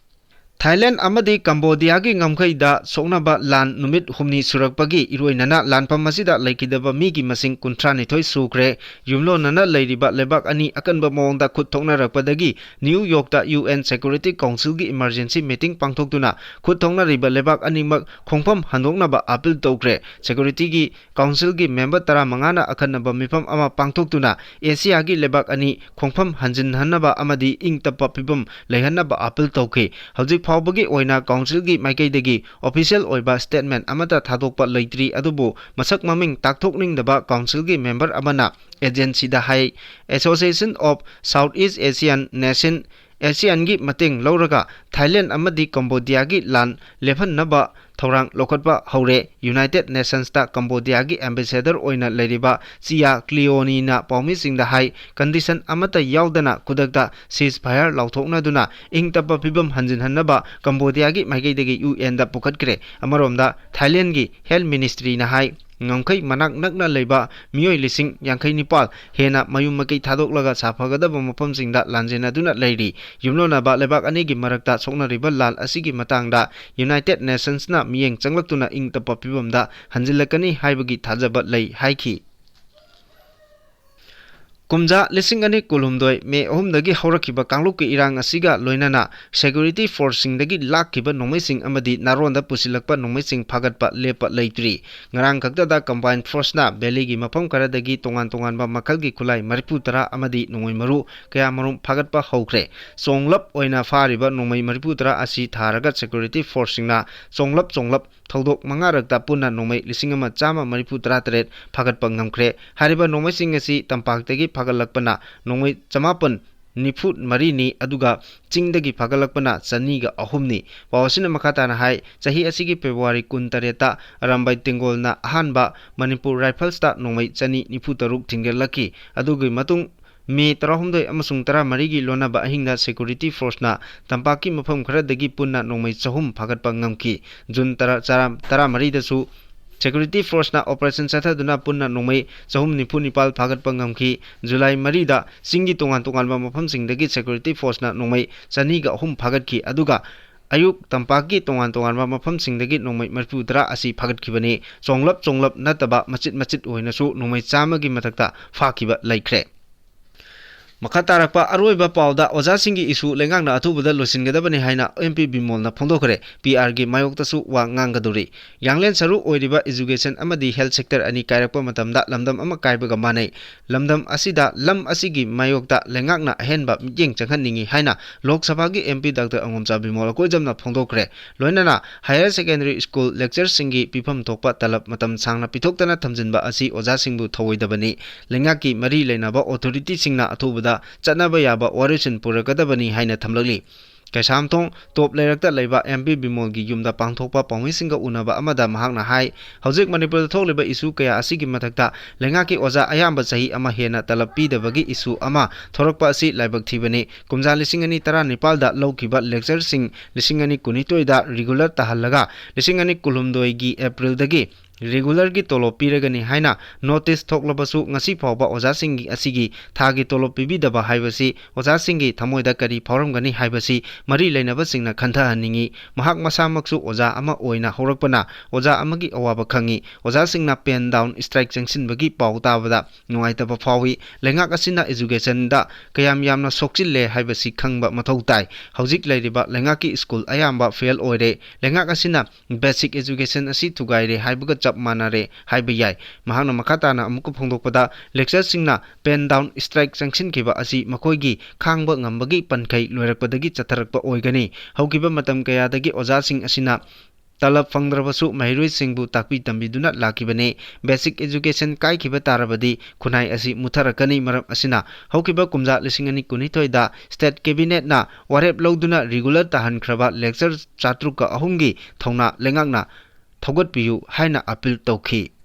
ꯊꯥꯏꯂꯦꯟ ꯑꯃꯗꯤ ꯀꯝꯕꯣꯗꯤꯌꯥꯒꯤ ꯉꯝꯈꯩꯗ ꯁꯣꯛꯅꯕ ꯂꯥꯟ ꯅꯨꯃꯤꯠ ꯍꯨꯝꯅꯤ ꯁꯨꯔꯛꯄꯒꯤ ꯏꯔꯣꯏꯅꯅ ꯂꯥꯟꯐꯝ ꯑꯁꯤꯗ ꯂꯩꯈꯤꯗꯕ ꯃꯤꯒꯤ ꯃꯁꯤꯡ ꯀꯨꯟꯊ꯭ꯔꯥꯅꯤꯊꯣꯏ ꯁꯨꯈ꯭ꯔꯦ꯫ ꯌꯨꯝꯂꯣꯟꯅꯅ ꯂꯩꯔꯤꯕ ꯂꯩꯕꯥꯛ ꯑꯅꯤ ꯑꯀꯟꯕ ꯃꯑꯣꯡꯗ ꯈꯨꯠ ꯊꯣꯛꯅꯔꯛꯄꯗꯒꯤ ꯅ꯭ꯌꯨ ꯌꯣꯔꯛꯇ ꯌꯨ ꯑꯦꯟ ꯁꯦꯀ꯭ꯌꯨꯔꯤꯇꯤ ꯀꯥꯎꯟꯁꯤꯜꯒꯤ ꯏꯃꯔꯖꯦꯟꯁꯤ ꯃꯤꯇꯤꯡ ꯄꯥꯡꯊꯣꯛꯇꯨꯅ ꯈꯨꯠ ꯊꯣꯛꯅꯔꯤꯕ ꯂꯩꯕꯥꯛ ꯑꯅꯤꯃꯛ ꯈꯣꯡꯐꯝ ꯍꯟꯗꯣꯛꯅꯕ ꯑꯥꯄꯤꯜ ꯇꯧꯈ꯭ꯔꯦ꯫ ꯁꯦꯀ꯭ꯌꯨꯔꯤꯇꯤꯒꯤ ꯀꯥꯎꯟꯁꯤꯜꯒꯤ ꯃꯦꯝꯕꯔ ꯇꯔꯥꯃꯉꯥꯅ ꯑꯈꯟꯅꯕ ꯃꯤꯐꯝ ꯑꯃ ꯄꯥꯡꯊꯣꯛꯇꯨꯅ ꯑꯦꯁꯤꯌꯥꯒꯤ ꯂꯩꯕꯥꯛ ꯑꯅꯤ ꯈꯣꯡꯐꯝ ꯍꯟꯖꯤꯟꯍꯟꯅꯕ ꯑꯃꯗꯤ ꯏꯪ ꯇꯞꯄ ꯐꯤꯕꯝ ꯂꯩꯍꯟꯅꯕ ꯑꯥꯄꯤꯜ ꯇꯧꯈꯤ꯫ ꯍꯧꯖꯤꯛ ꯐꯥꯎꯕꯒꯤ ꯑꯣꯏꯅ ꯀꯥꯎꯟꯁꯤꯜꯒꯤ ꯃꯥꯏꯀꯩꯗꯒꯤ ꯑꯣꯐꯤꯁꯤꯌꯦꯜ ꯑꯣꯏꯕ ꯁ꯭ꯇꯦꯠꯃꯦꯟ ꯑꯃꯠꯇ ꯊꯥꯗꯣꯛꯄ ꯂꯩꯇ꯭ꯔꯤ, ꯑꯗꯨꯕꯨ ꯃꯁꯛ ꯃꯃꯤꯡ ꯇꯥꯛꯊꯣꯛꯅꯤꯡꯗꯕ ꯀꯥꯎꯟꯁꯤꯜꯒꯤ ꯃꯦꯝꯕꯔ ꯑꯃꯅ ꯑꯦꯖꯦꯟꯁꯤꯗ ꯍꯥꯏ, Association of Southeast Asian Nation, ꯑꯦꯁꯤꯌꯥꯟꯒꯤ ꯃꯇꯦꯡ ꯂꯧꯔꯒ ꯊꯥꯏꯂꯦꯟ ꯑꯃꯗꯤ ꯀꯝꯕꯣꯗꯤꯌꯥꯒꯤ ꯂꯥꯟ ꯂꯦꯞꯍꯟꯅꯕ ꯊꯧꯔꯥꯡ ꯂꯧꯈꯠꯄ ꯍꯧꯔꯦ꯫ ꯌꯨꯅꯥꯏꯇꯦꯗ ꯅꯦꯁꯟꯁꯇ ꯀꯝꯕꯣꯗꯤꯌꯥꯒꯤ ꯑꯦꯝꯕꯦꯁꯦꯗꯔ ꯑꯣꯏꯅ ꯂꯩꯔꯤꯕ ꯆꯤꯌꯥ ꯀ꯭ꯂꯤꯑꯣꯅꯤꯅ ꯄꯥꯎꯃꯤꯁꯤꯡꯗ ꯍꯥꯏ, ꯀꯟꯗꯤꯁꯟ ꯑꯃꯠꯇ ꯌꯥꯎꯗꯅ ꯈꯨꯗꯛꯇ ꯁꯤꯖ ꯐꯥꯌꯔ ꯂꯥꯎꯊꯣꯛꯅꯗꯨꯅ ꯏꯪ ꯇꯞꯄ ꯐꯤꯕꯝ ꯍꯟꯖꯤꯟꯍꯟꯅꯕ ꯀꯝꯕꯣꯗꯤꯌꯥꯒꯤ ꯃꯥꯏꯀꯩꯗꯒꯤ ꯌꯨ ꯑꯦꯟꯗ ꯄꯨꯈꯠꯈ꯭ꯔꯦ꯫ ꯑꯃꯔꯣꯝꯗ ꯊꯥꯏꯂꯦꯟꯒꯤ ꯍꯦꯜꯊ ꯃꯤꯅꯤꯁꯇ꯭ꯔꯤꯅ ꯍꯥꯏ, ꯉꯝꯈꯩ ꯃꯅꯥꯛ ꯅꯛꯅ ꯂꯩꯕ ꯃꯤꯑꯣꯏ ꯂꯤꯁꯤꯡ ꯌꯥꯡꯈꯩ ꯅꯤꯄꯥꯜ ꯍꯦꯟꯅ ꯃꯌꯨꯝ ꯃꯀꯩ ꯊꯥꯗꯣꯛꯂꯒ ꯁꯥꯐꯒꯗꯕ ꯃꯐꯝꯁꯤꯡꯗ ꯂꯥꯟꯖꯦꯟꯅꯗꯨꯅ ꯂꯩꯔꯤ꯫ ꯌꯨꯝꯂꯣꯟꯅꯕ ꯂꯩꯕꯥꯛ ꯑꯅꯤꯒꯤ ꯃꯔꯛꯇ ꯁꯣꯛꯅꯔꯤꯕ ꯂꯥꯟ ꯑꯁꯤꯒꯤ ꯃꯇꯥꯡꯗ ꯌꯨꯅꯥꯏꯇꯦꯗ ꯅꯦꯁꯟꯁꯅ ꯃꯤꯠꯌꯦꯡ ꯆꯪꯂꯛꯇꯨꯅ ꯏꯪ ꯇꯞꯄ ꯐꯤꯕꯝꯗ ꯍꯟꯖꯤꯜꯂꯛꯀꯅꯤ ꯍꯥꯏꯕꯒꯤ ꯊꯥꯖꯕ ꯂꯩ ꯍꯥꯏꯈꯤ꯫ ꯀꯨꯝꯖꯥ ꯂꯤꯁꯤꯡ ꯑꯅꯤ ꯀꯨꯟꯍꯨꯝꯗꯣꯏ ꯃꯦ ꯑꯍꯨꯝꯗꯒꯤ ꯍꯧꯔꯛꯈꯤꯕ ꯀꯥꯡꯂꯨꯞꯀꯤ ꯏꯔꯥꯡ ꯑꯁꯤꯒ ꯂꯣꯏꯅꯅ ꯁꯦꯀ꯭ꯌꯨꯔꯤꯇꯤ ꯐꯣꯔꯁꯁꯤꯡꯗꯒꯤ ꯂꯥꯛꯈꯤꯕ ꯅꯣꯡꯃꯩꯁꯤꯡ ꯑꯃꯗꯤ ꯅꯥꯔꯣꯟꯗ ꯄꯨꯁꯤꯜꯂꯛꯄ ꯅꯣꯡꯃꯩꯁꯤꯡ ꯐꯥꯒꯠꯄ ꯂꯦꯞꯄ ꯂꯩꯇ꯭ꯔꯤ꯫ ꯉꯔꯥꯡ ꯈꯛꯇꯗ ꯀꯝꯕꯥꯏꯟ ꯐꯣꯔꯁꯅ ꯚꯦꯂꯤꯒꯤ ꯃꯐꯝ ꯈꯔꯗꯒꯤ ꯇꯣꯉꯥꯟ ꯇꯣꯉꯥꯟꯕ ꯃꯈꯜꯒꯤ ꯈꯨꯠꯂꯥꯏ ꯃꯔꯤꯐꯨ ꯇꯔꯥ ꯑꯃꯗꯤ ꯅꯣꯡꯃꯩ ꯃꯔꯨ ꯀꯌꯥꯃꯔꯨꯝ ꯐꯥꯒꯠꯄ ꯍꯧꯈ꯭ꯔꯦ꯫ ꯆꯣꯡꯂꯞ ꯑꯣꯏꯅ ꯐꯥꯔꯤꯕ ꯅꯣꯡꯃꯩ ꯃꯔꯤꯐꯨ ꯇꯔꯥ ꯑꯁꯤ ꯊꯥꯔꯒ ꯁꯦꯀ꯭ꯌꯨꯔꯤꯇꯤ ꯐꯣꯔꯁꯁꯤꯡꯅ ꯆꯣꯡꯂꯞ ꯆꯣꯡꯂꯞ ꯊꯧꯗꯣꯛ ꯃꯉꯥꯔꯛꯇ ꯄꯨꯟꯅ ꯅꯣꯡꯃꯩ ꯂꯤꯁꯤꯡ ꯑꯃ ꯆꯥꯝꯃ ꯃꯔꯤꯐꯨ ꯇꯔꯥ ꯇꯔꯦꯠ ꯐꯥꯒꯠꯄ ꯉꯝꯈ꯭ꯔꯦ꯫ ꯍꯥꯏꯔꯤꯕ ꯅꯣꯡꯃꯩꯁꯤꯡ ꯑꯁꯤ ꯇꯝꯄꯥꯛꯇꯒꯤ ꯐꯥꯒꯠꯂꯛꯄꯅ ꯅꯣꯡꯃꯩ ꯆꯃꯥꯄꯟ ꯅꯤꯐꯨ ꯃꯔꯤꯅꯤ, ꯑꯗꯨꯒ ꯆꯤꯡꯗꯒꯤ ꯐꯥꯒꯠꯂꯛꯄꯅ ꯆꯅꯤꯒ ꯑꯍꯨꯝꯅꯤ꯫ ꯄꯥꯎ ꯑꯁꯤꯅ ꯃꯈꯥ ꯇꯥꯅ ꯍꯥꯏ, ꯆꯍꯤ ꯑꯁꯤꯒꯤ ꯐꯦꯕ꯭ꯔꯨꯋꯥꯔꯤ ꯀꯨꯟꯇꯔꯦꯠꯇ ꯑꯔꯥꯝꯕꯥꯏ ꯇꯦꯡꯒꯣꯜꯅ ꯑꯍꯥꯟꯕ ꯃꯅꯤꯄꯨꯔ ꯔꯥꯏꯐꯜꯁꯇ ꯅꯣꯡꯃꯩ ꯆꯅꯤ ꯅꯤꯐꯨ ꯇꯔꯨꯛ ꯊꯤꯟꯒꯠꯂꯛꯈꯤ꯫ ꯑꯗꯨꯒꯤ ꯃꯇꯨꯡ ꯃꯦ ꯇꯔꯥꯍꯨꯝꯗꯣꯏ ꯑꯃꯁꯨꯡ ꯇꯔꯥꯃꯔꯤꯒꯤ ꯂꯣꯟꯅꯕ ꯑꯍꯤꯡꯗ ꯁꯦꯀ꯭ꯌꯨꯔꯤꯇꯤ ꯐꯣꯔꯁꯅ ꯇꯝꯄꯥꯛꯀꯤ ꯃꯐꯝ ꯈꯔꯗꯒꯤ ꯄꯨꯟꯅ ꯅꯣꯡꯃꯩ ꯆꯍꯨꯝ ꯐꯥꯒꯠꯄ ꯉꯝꯈꯤ꯫ ꯖꯨꯟ ꯇꯔꯥ, ꯇꯔꯥ, ꯇꯔꯥꯃꯔꯤꯗꯁꯨ ꯁꯦꯀ꯭ꯌꯨꯔꯤꯇꯤ ꯐꯣꯔꯁꯅ ꯑꯣꯄꯔꯦꯁꯟ ꯆꯠꯊꯗꯨꯅ ꯄꯨꯟꯅ ꯅꯣꯡꯃꯩ ꯆꯍꯨꯝ ꯅꯤꯐꯨ ꯅꯤꯄꯥꯜ ꯐꯥꯒꯠꯄ ꯉꯝꯈꯤ꯫ ꯖꯨꯂꯥꯏ ꯃꯔꯤꯗ ꯆꯤꯡꯒꯤ ꯇꯣꯉꯥꯟ ꯇꯣꯉꯥꯟꯕ ꯃꯐꯝꯁꯤꯡꯗꯒꯤ ꯁꯦꯀ꯭ꯌꯨꯔꯤꯇꯤ ꯐꯣꯔꯁꯅ ꯅꯣꯡꯃꯩ ꯆꯅꯤꯒ ꯑꯍꯨꯝ ꯐꯥꯒꯠꯈꯤ, ꯑꯗꯨꯒ ꯑꯌꯨꯛ ꯇꯝꯄꯥꯛꯀꯤ ꯇꯣꯉꯥꯟ ꯇꯣꯉꯥꯟꯕ ꯃꯐꯝꯁꯤꯡꯗꯒꯤ ꯅꯣꯡꯃꯩ ꯃꯔꯤꯐꯨ ꯇꯔꯥ ꯑꯁꯤ ꯐꯥꯒꯠꯈꯤꯕꯅꯤ꯫ ꯆꯣꯡꯂꯞ ꯆꯣꯡꯂꯞ ꯅꯠꯇꯕ ꯃꯆꯤꯠ ꯃꯆꯤꯠ ꯑꯣꯏꯅꯁꯨ ꯅꯣꯡꯃꯩ ꯆꯥꯝꯃꯒꯤ ꯃꯊꯛꯇ ꯐꯥꯈꯤꯕ ꯂꯩꯈ꯭ꯔꯦ꯫ ꯃꯈꯥ ꯇꯥꯔꯛꯄ ꯑꯔꯣꯏꯕ ꯄꯥꯎꯗ ꯑꯣꯖꯥꯁꯤꯡꯒꯤ ꯏꯁꯨ ꯂꯩꯉꯥꯛꯅ ꯑꯊꯨꯕꯗ ꯂꯣꯏꯁꯤꯟꯒꯗꯕꯅꯤ ꯍꯥꯏꯅ ꯑꯦꯝ ꯄꯤ ꯕꯤꯃꯣꯜꯅ ꯐꯣꯡꯗꯣꯛꯈ꯭ꯔꯦ꯫ ꯄꯤ ꯑꯥꯔꯒꯤ ꯃꯥꯌꯣꯛꯇꯁꯨ ꯋꯥ ꯉꯥꯡꯒꯗꯧꯔꯤ꯫ ꯌꯥꯡꯂꯦꯟ ꯁꯔꯨ ꯑꯣꯏꯔꯤꯕ ꯏꯖꯨꯀꯦꯁꯟ ꯑꯃꯗꯤ ꯍꯦꯜꯊ ꯁꯦꯛꯇꯔ ꯑꯅꯤ ꯀꯥꯏꯔꯛꯄ ꯃꯇꯝꯗ ꯂꯝꯗꯝ ꯑꯃ ꯀꯥꯏꯕꯒ ꯃꯥꯟꯅꯩ꯫ ꯂꯝꯗꯝ ꯑꯁꯤꯗ, ꯂꯝ ꯑꯁꯤꯒꯤ ꯃꯥꯌꯣꯛꯇ ꯂꯩꯉꯥꯛꯅ ꯑꯍꯦꯟꯕ ꯃꯤꯠꯌꯦꯡ ꯆꯪꯍꯟꯅꯤꯡꯏ ꯍꯥꯏꯅ ꯂꯣꯛ ꯁꯚꯥꯒꯤ ꯑꯦꯝ ꯄꯤ ꯗꯥꯛꯇꯔ ꯑꯉꯣꯝꯆꯥ ꯕꯤꯃꯣꯜ ꯑꯀꯣꯏꯖꯝꯅ ꯐꯣꯡꯗꯣꯛꯈ꯭ꯔꯦ꯫ ꯂꯣꯏꯅꯅ ꯍꯥꯌꯔ ꯁꯦꯀꯦꯟꯗꯔꯤ ꯁ꯭ꯀꯨꯜ ꯂꯦꯛꯆꯔꯁꯤꯡꯒꯤ ꯄꯤꯐꯝ ꯊꯣꯛꯄ ꯇꯂꯕ ꯃꯇꯝ ꯁꯥꯡꯅ ꯄꯤꯊꯣꯛꯇꯅ ꯊꯝꯖꯤꯟꯕ ꯑꯁꯤ ꯑꯣꯖꯥꯁꯤꯡꯕꯨ ꯊꯧꯑꯣꯏꯗꯕꯅꯤ꯫ ꯂꯩꯉꯥꯛꯀꯤ ꯃꯔꯤ ꯂꯩꯅꯕ ꯑꯣꯊꯣꯔꯤꯇꯤꯁꯤꯡꯅ ꯑꯊꯨꯕꯗ ꯆꯠꯅꯕ ꯌꯥꯕ ꯋꯥꯔꯣꯏꯁꯤꯟ ꯄꯨꯔꯛꯀꯗꯕꯅꯤ ꯍꯥꯏꯅ ꯊꯝꯂꯛꯂꯤ꯫ ꯀꯩꯁꯥꯝꯊꯣꯡ ꯇꯣꯞ ꯂꯩꯔꯛꯇ ꯂꯩꯕ ꯑꯦꯝ ꯄꯤ ꯕꯤꯃꯣꯜꯒꯤ ꯌꯨꯝꯗ ꯄꯥꯡꯊꯣꯛꯄ ꯄꯥꯎꯃꯤꯁꯤꯡꯒ ꯎꯅꯕ ꯑꯃꯗ ꯃꯍꯥꯛꯅ ꯍꯥꯏ, ꯍꯧꯖꯤꯛ ꯃꯅꯤꯄꯨꯔꯗ ꯊꯣꯛꯂꯤꯕ ꯏꯁꯨ ꯀꯌꯥ ꯑꯁꯤꯒꯤ ꯃꯊꯛꯇ ꯂꯩꯉꯥꯛꯀꯤ ꯑꯣꯖꯥ ꯑꯌꯥꯝꯕ ꯆꯍꯤ ꯑꯃ ꯍꯦꯟꯅ ꯇꯂꯕ ꯄꯤꯗꯕꯒꯤ ꯏꯁꯨ ꯑꯃ ꯊꯣꯔꯛꯄ ꯑꯁꯤ ꯂꯥꯏꯕꯛ ꯊꯤꯕꯅꯤ꯫ ꯀꯨꯝꯖꯥ ꯂꯤꯁꯤꯡ ꯑꯅꯤ ꯇꯔꯥꯅꯤꯄꯥꯜꯗ ꯂꯧꯈꯤꯕ ꯂꯦꯛꯆꯔꯁꯤꯡ ꯂꯤꯁꯤꯡ ꯑꯅꯤ ꯀꯨꯟꯅꯤꯊꯣꯏꯗ ꯔꯤꯒꯨꯂꯔ ꯇꯥꯍꯜꯂꯒ ꯂꯤꯁꯤꯡ ꯑꯅꯤ ꯀꯨꯟꯍꯨꯝꯗꯣꯏꯒꯤ ꯑꯦꯄ꯭ꯔꯤꯜꯗꯒꯤ ꯔꯤꯒꯨꯂꯔꯒꯤ ꯇꯣꯂꯣꯞ ꯄꯤꯔꯒꯅꯤ ꯍꯥꯏꯅ ꯅꯣꯇꯤꯁ ꯊꯣꯛꯂꯕꯁꯨ ꯉꯁꯤ ꯐꯥꯎꯕ ꯑꯣꯖꯥꯁꯤꯡꯒꯤ ꯑꯁꯤꯒꯤ ꯊꯥꯒꯤ ꯇꯣꯂꯣꯞ ꯄꯤꯕꯤꯗꯕ ꯍꯥꯏꯕꯁꯤ ꯑꯣꯖꯥꯁꯤꯡꯒꯤ ꯊꯃꯣꯏꯗ ꯀꯔꯤ ꯐꯥꯎꯔꯝꯒꯅꯤ ꯍꯥꯏꯕꯁꯤ ꯃꯔꯤ ꯂꯩꯅꯕꯁꯤꯡꯅ ꯈꯟꯊꯍꯟꯅꯤꯡꯏ꯫ ꯃꯍꯥꯛ ꯃꯁꯥꯃꯛꯁꯨ ꯑꯣꯖꯥ ꯑꯃ ꯑꯣꯏꯅ ꯍꯧꯔꯛꯄꯅ ꯑꯣꯖꯥ ꯑꯃꯒꯤ ꯑꯋꯥꯕ ꯈꯪꯏ꯫ ꯑꯣꯖꯥꯁꯤꯡꯅ ꯄꯦꯟ ꯗꯥꯎꯟ ꯁ꯭ꯇ꯭ꯔꯥꯏꯛ ꯆꯪꯁꯤꯟꯕꯒꯤ ꯄꯥꯎ ꯇꯥꯕꯗ ꯅꯨꯡꯉꯥꯏꯇꯕ ꯐꯥꯎꯏ꯫ ꯂꯩꯉꯥꯛ ꯑꯁꯤꯅ ꯏꯖꯨꯀꯦꯁꯟꯗ ꯀꯌꯥꯝ ꯌꯥꯝꯅ ꯁꯣꯛꯆꯤꯜꯂꯦ ꯍꯥꯏꯕꯁꯤ ꯈꯪꯕ ꯃꯊꯧ ꯇꯥꯏ꯫ ꯍꯧꯖꯤꯛ ꯂꯩꯔꯤꯕ ꯂꯩꯉꯥꯛꯀꯤ ꯁ꯭ꯀꯨꯜ ꯑꯌꯥꯝꯕ ꯐꯦꯜ ꯑꯣꯏꯔꯦ꯫ ꯂꯩꯉꯥꯛ ꯑꯁꯤꯅ ꯕꯦꯁꯤꯛ ꯏꯖꯨꯀꯦꯁꯟ ꯑꯁꯤ ꯊꯨꯒꯥꯏꯔꯦ ꯍꯥꯏꯕꯒ ꯆꯞ ꯃꯥꯟꯅꯔꯦ ꯍꯥꯏꯕ ꯌꯥꯏ꯫ ꯃꯍꯥꯛꯅ ꯃꯈꯥ ꯇꯥꯅ ꯑꯃꯨꯛꯀ ꯐꯣꯡꯗꯣꯛꯄꯗ, ꯂꯦꯛꯆꯔꯁꯤꯡꯅ ꯄꯦꯟ ꯗꯥꯎꯟ ꯁ꯭ꯇ꯭ꯔꯥꯏꯛ ꯆꯪꯁꯤꯟꯈꯤꯕ ꯑꯁꯤ ꯃꯈꯣꯏꯒꯤ ꯈꯥꯡꯕ ꯉꯝꯕꯒꯤ ꯄꯟꯈꯩ ꯂꯣꯏꯔꯛꯄꯗꯒꯤ ꯆꯠꯊꯔꯛꯄ ꯑꯣꯏꯒꯅꯤ꯫ ꯍꯧꯈꯤꯕ ꯃꯇꯝ ꯀꯌꯥꯗꯒꯤ ꯑꯣꯖꯥꯁꯤꯡ ꯑꯁꯤꯅ ꯇꯂꯕ ꯐꯪꯗ꯭ꯔꯕꯁꯨ ꯃꯍꯩꯔꯣꯏꯁꯤꯡꯕꯨ ꯇꯥꯛꯄꯤ ꯇꯝꯕꯤꯗꯨꯅ ꯂꯥꯛꯈꯤꯕꯅꯤ꯫ Basic education ꯀꯥꯏꯈꯤꯕ ꯇꯥꯔꯕꯗꯤ ꯈꯨꯟꯅꯥꯏ ꯑꯁꯤ ꯃꯨꯠꯊꯔꯛꯀꯅꯤ꯫ ꯃꯔꯝ ꯑꯁꯤꯅ ꯍꯧꯈꯤꯕ ꯀꯨꯝꯖꯥ ꯂꯤꯁꯤꯡ ꯑꯅꯤ ꯀꯨꯟꯅꯤꯊꯣꯏꯗ state cabinetꯅ ꯋꯥꯔꯦꯞ ꯂꯧꯗꯨꯅ regular ꯇꯥꯍꯟꯈ꯭ꯔꯕ lecture ꯆꯥꯇ꯭ꯔꯨꯛꯀ ꯑꯍꯨꯝꯒꯤ ꯊꯧꯅꯥ ꯂꯩꯉꯥꯛꯅ ꯊꯧꯒꯠꯄꯤꯌꯨ ꯍꯥꯏꯅ appeal ꯇꯧꯈꯤ꯫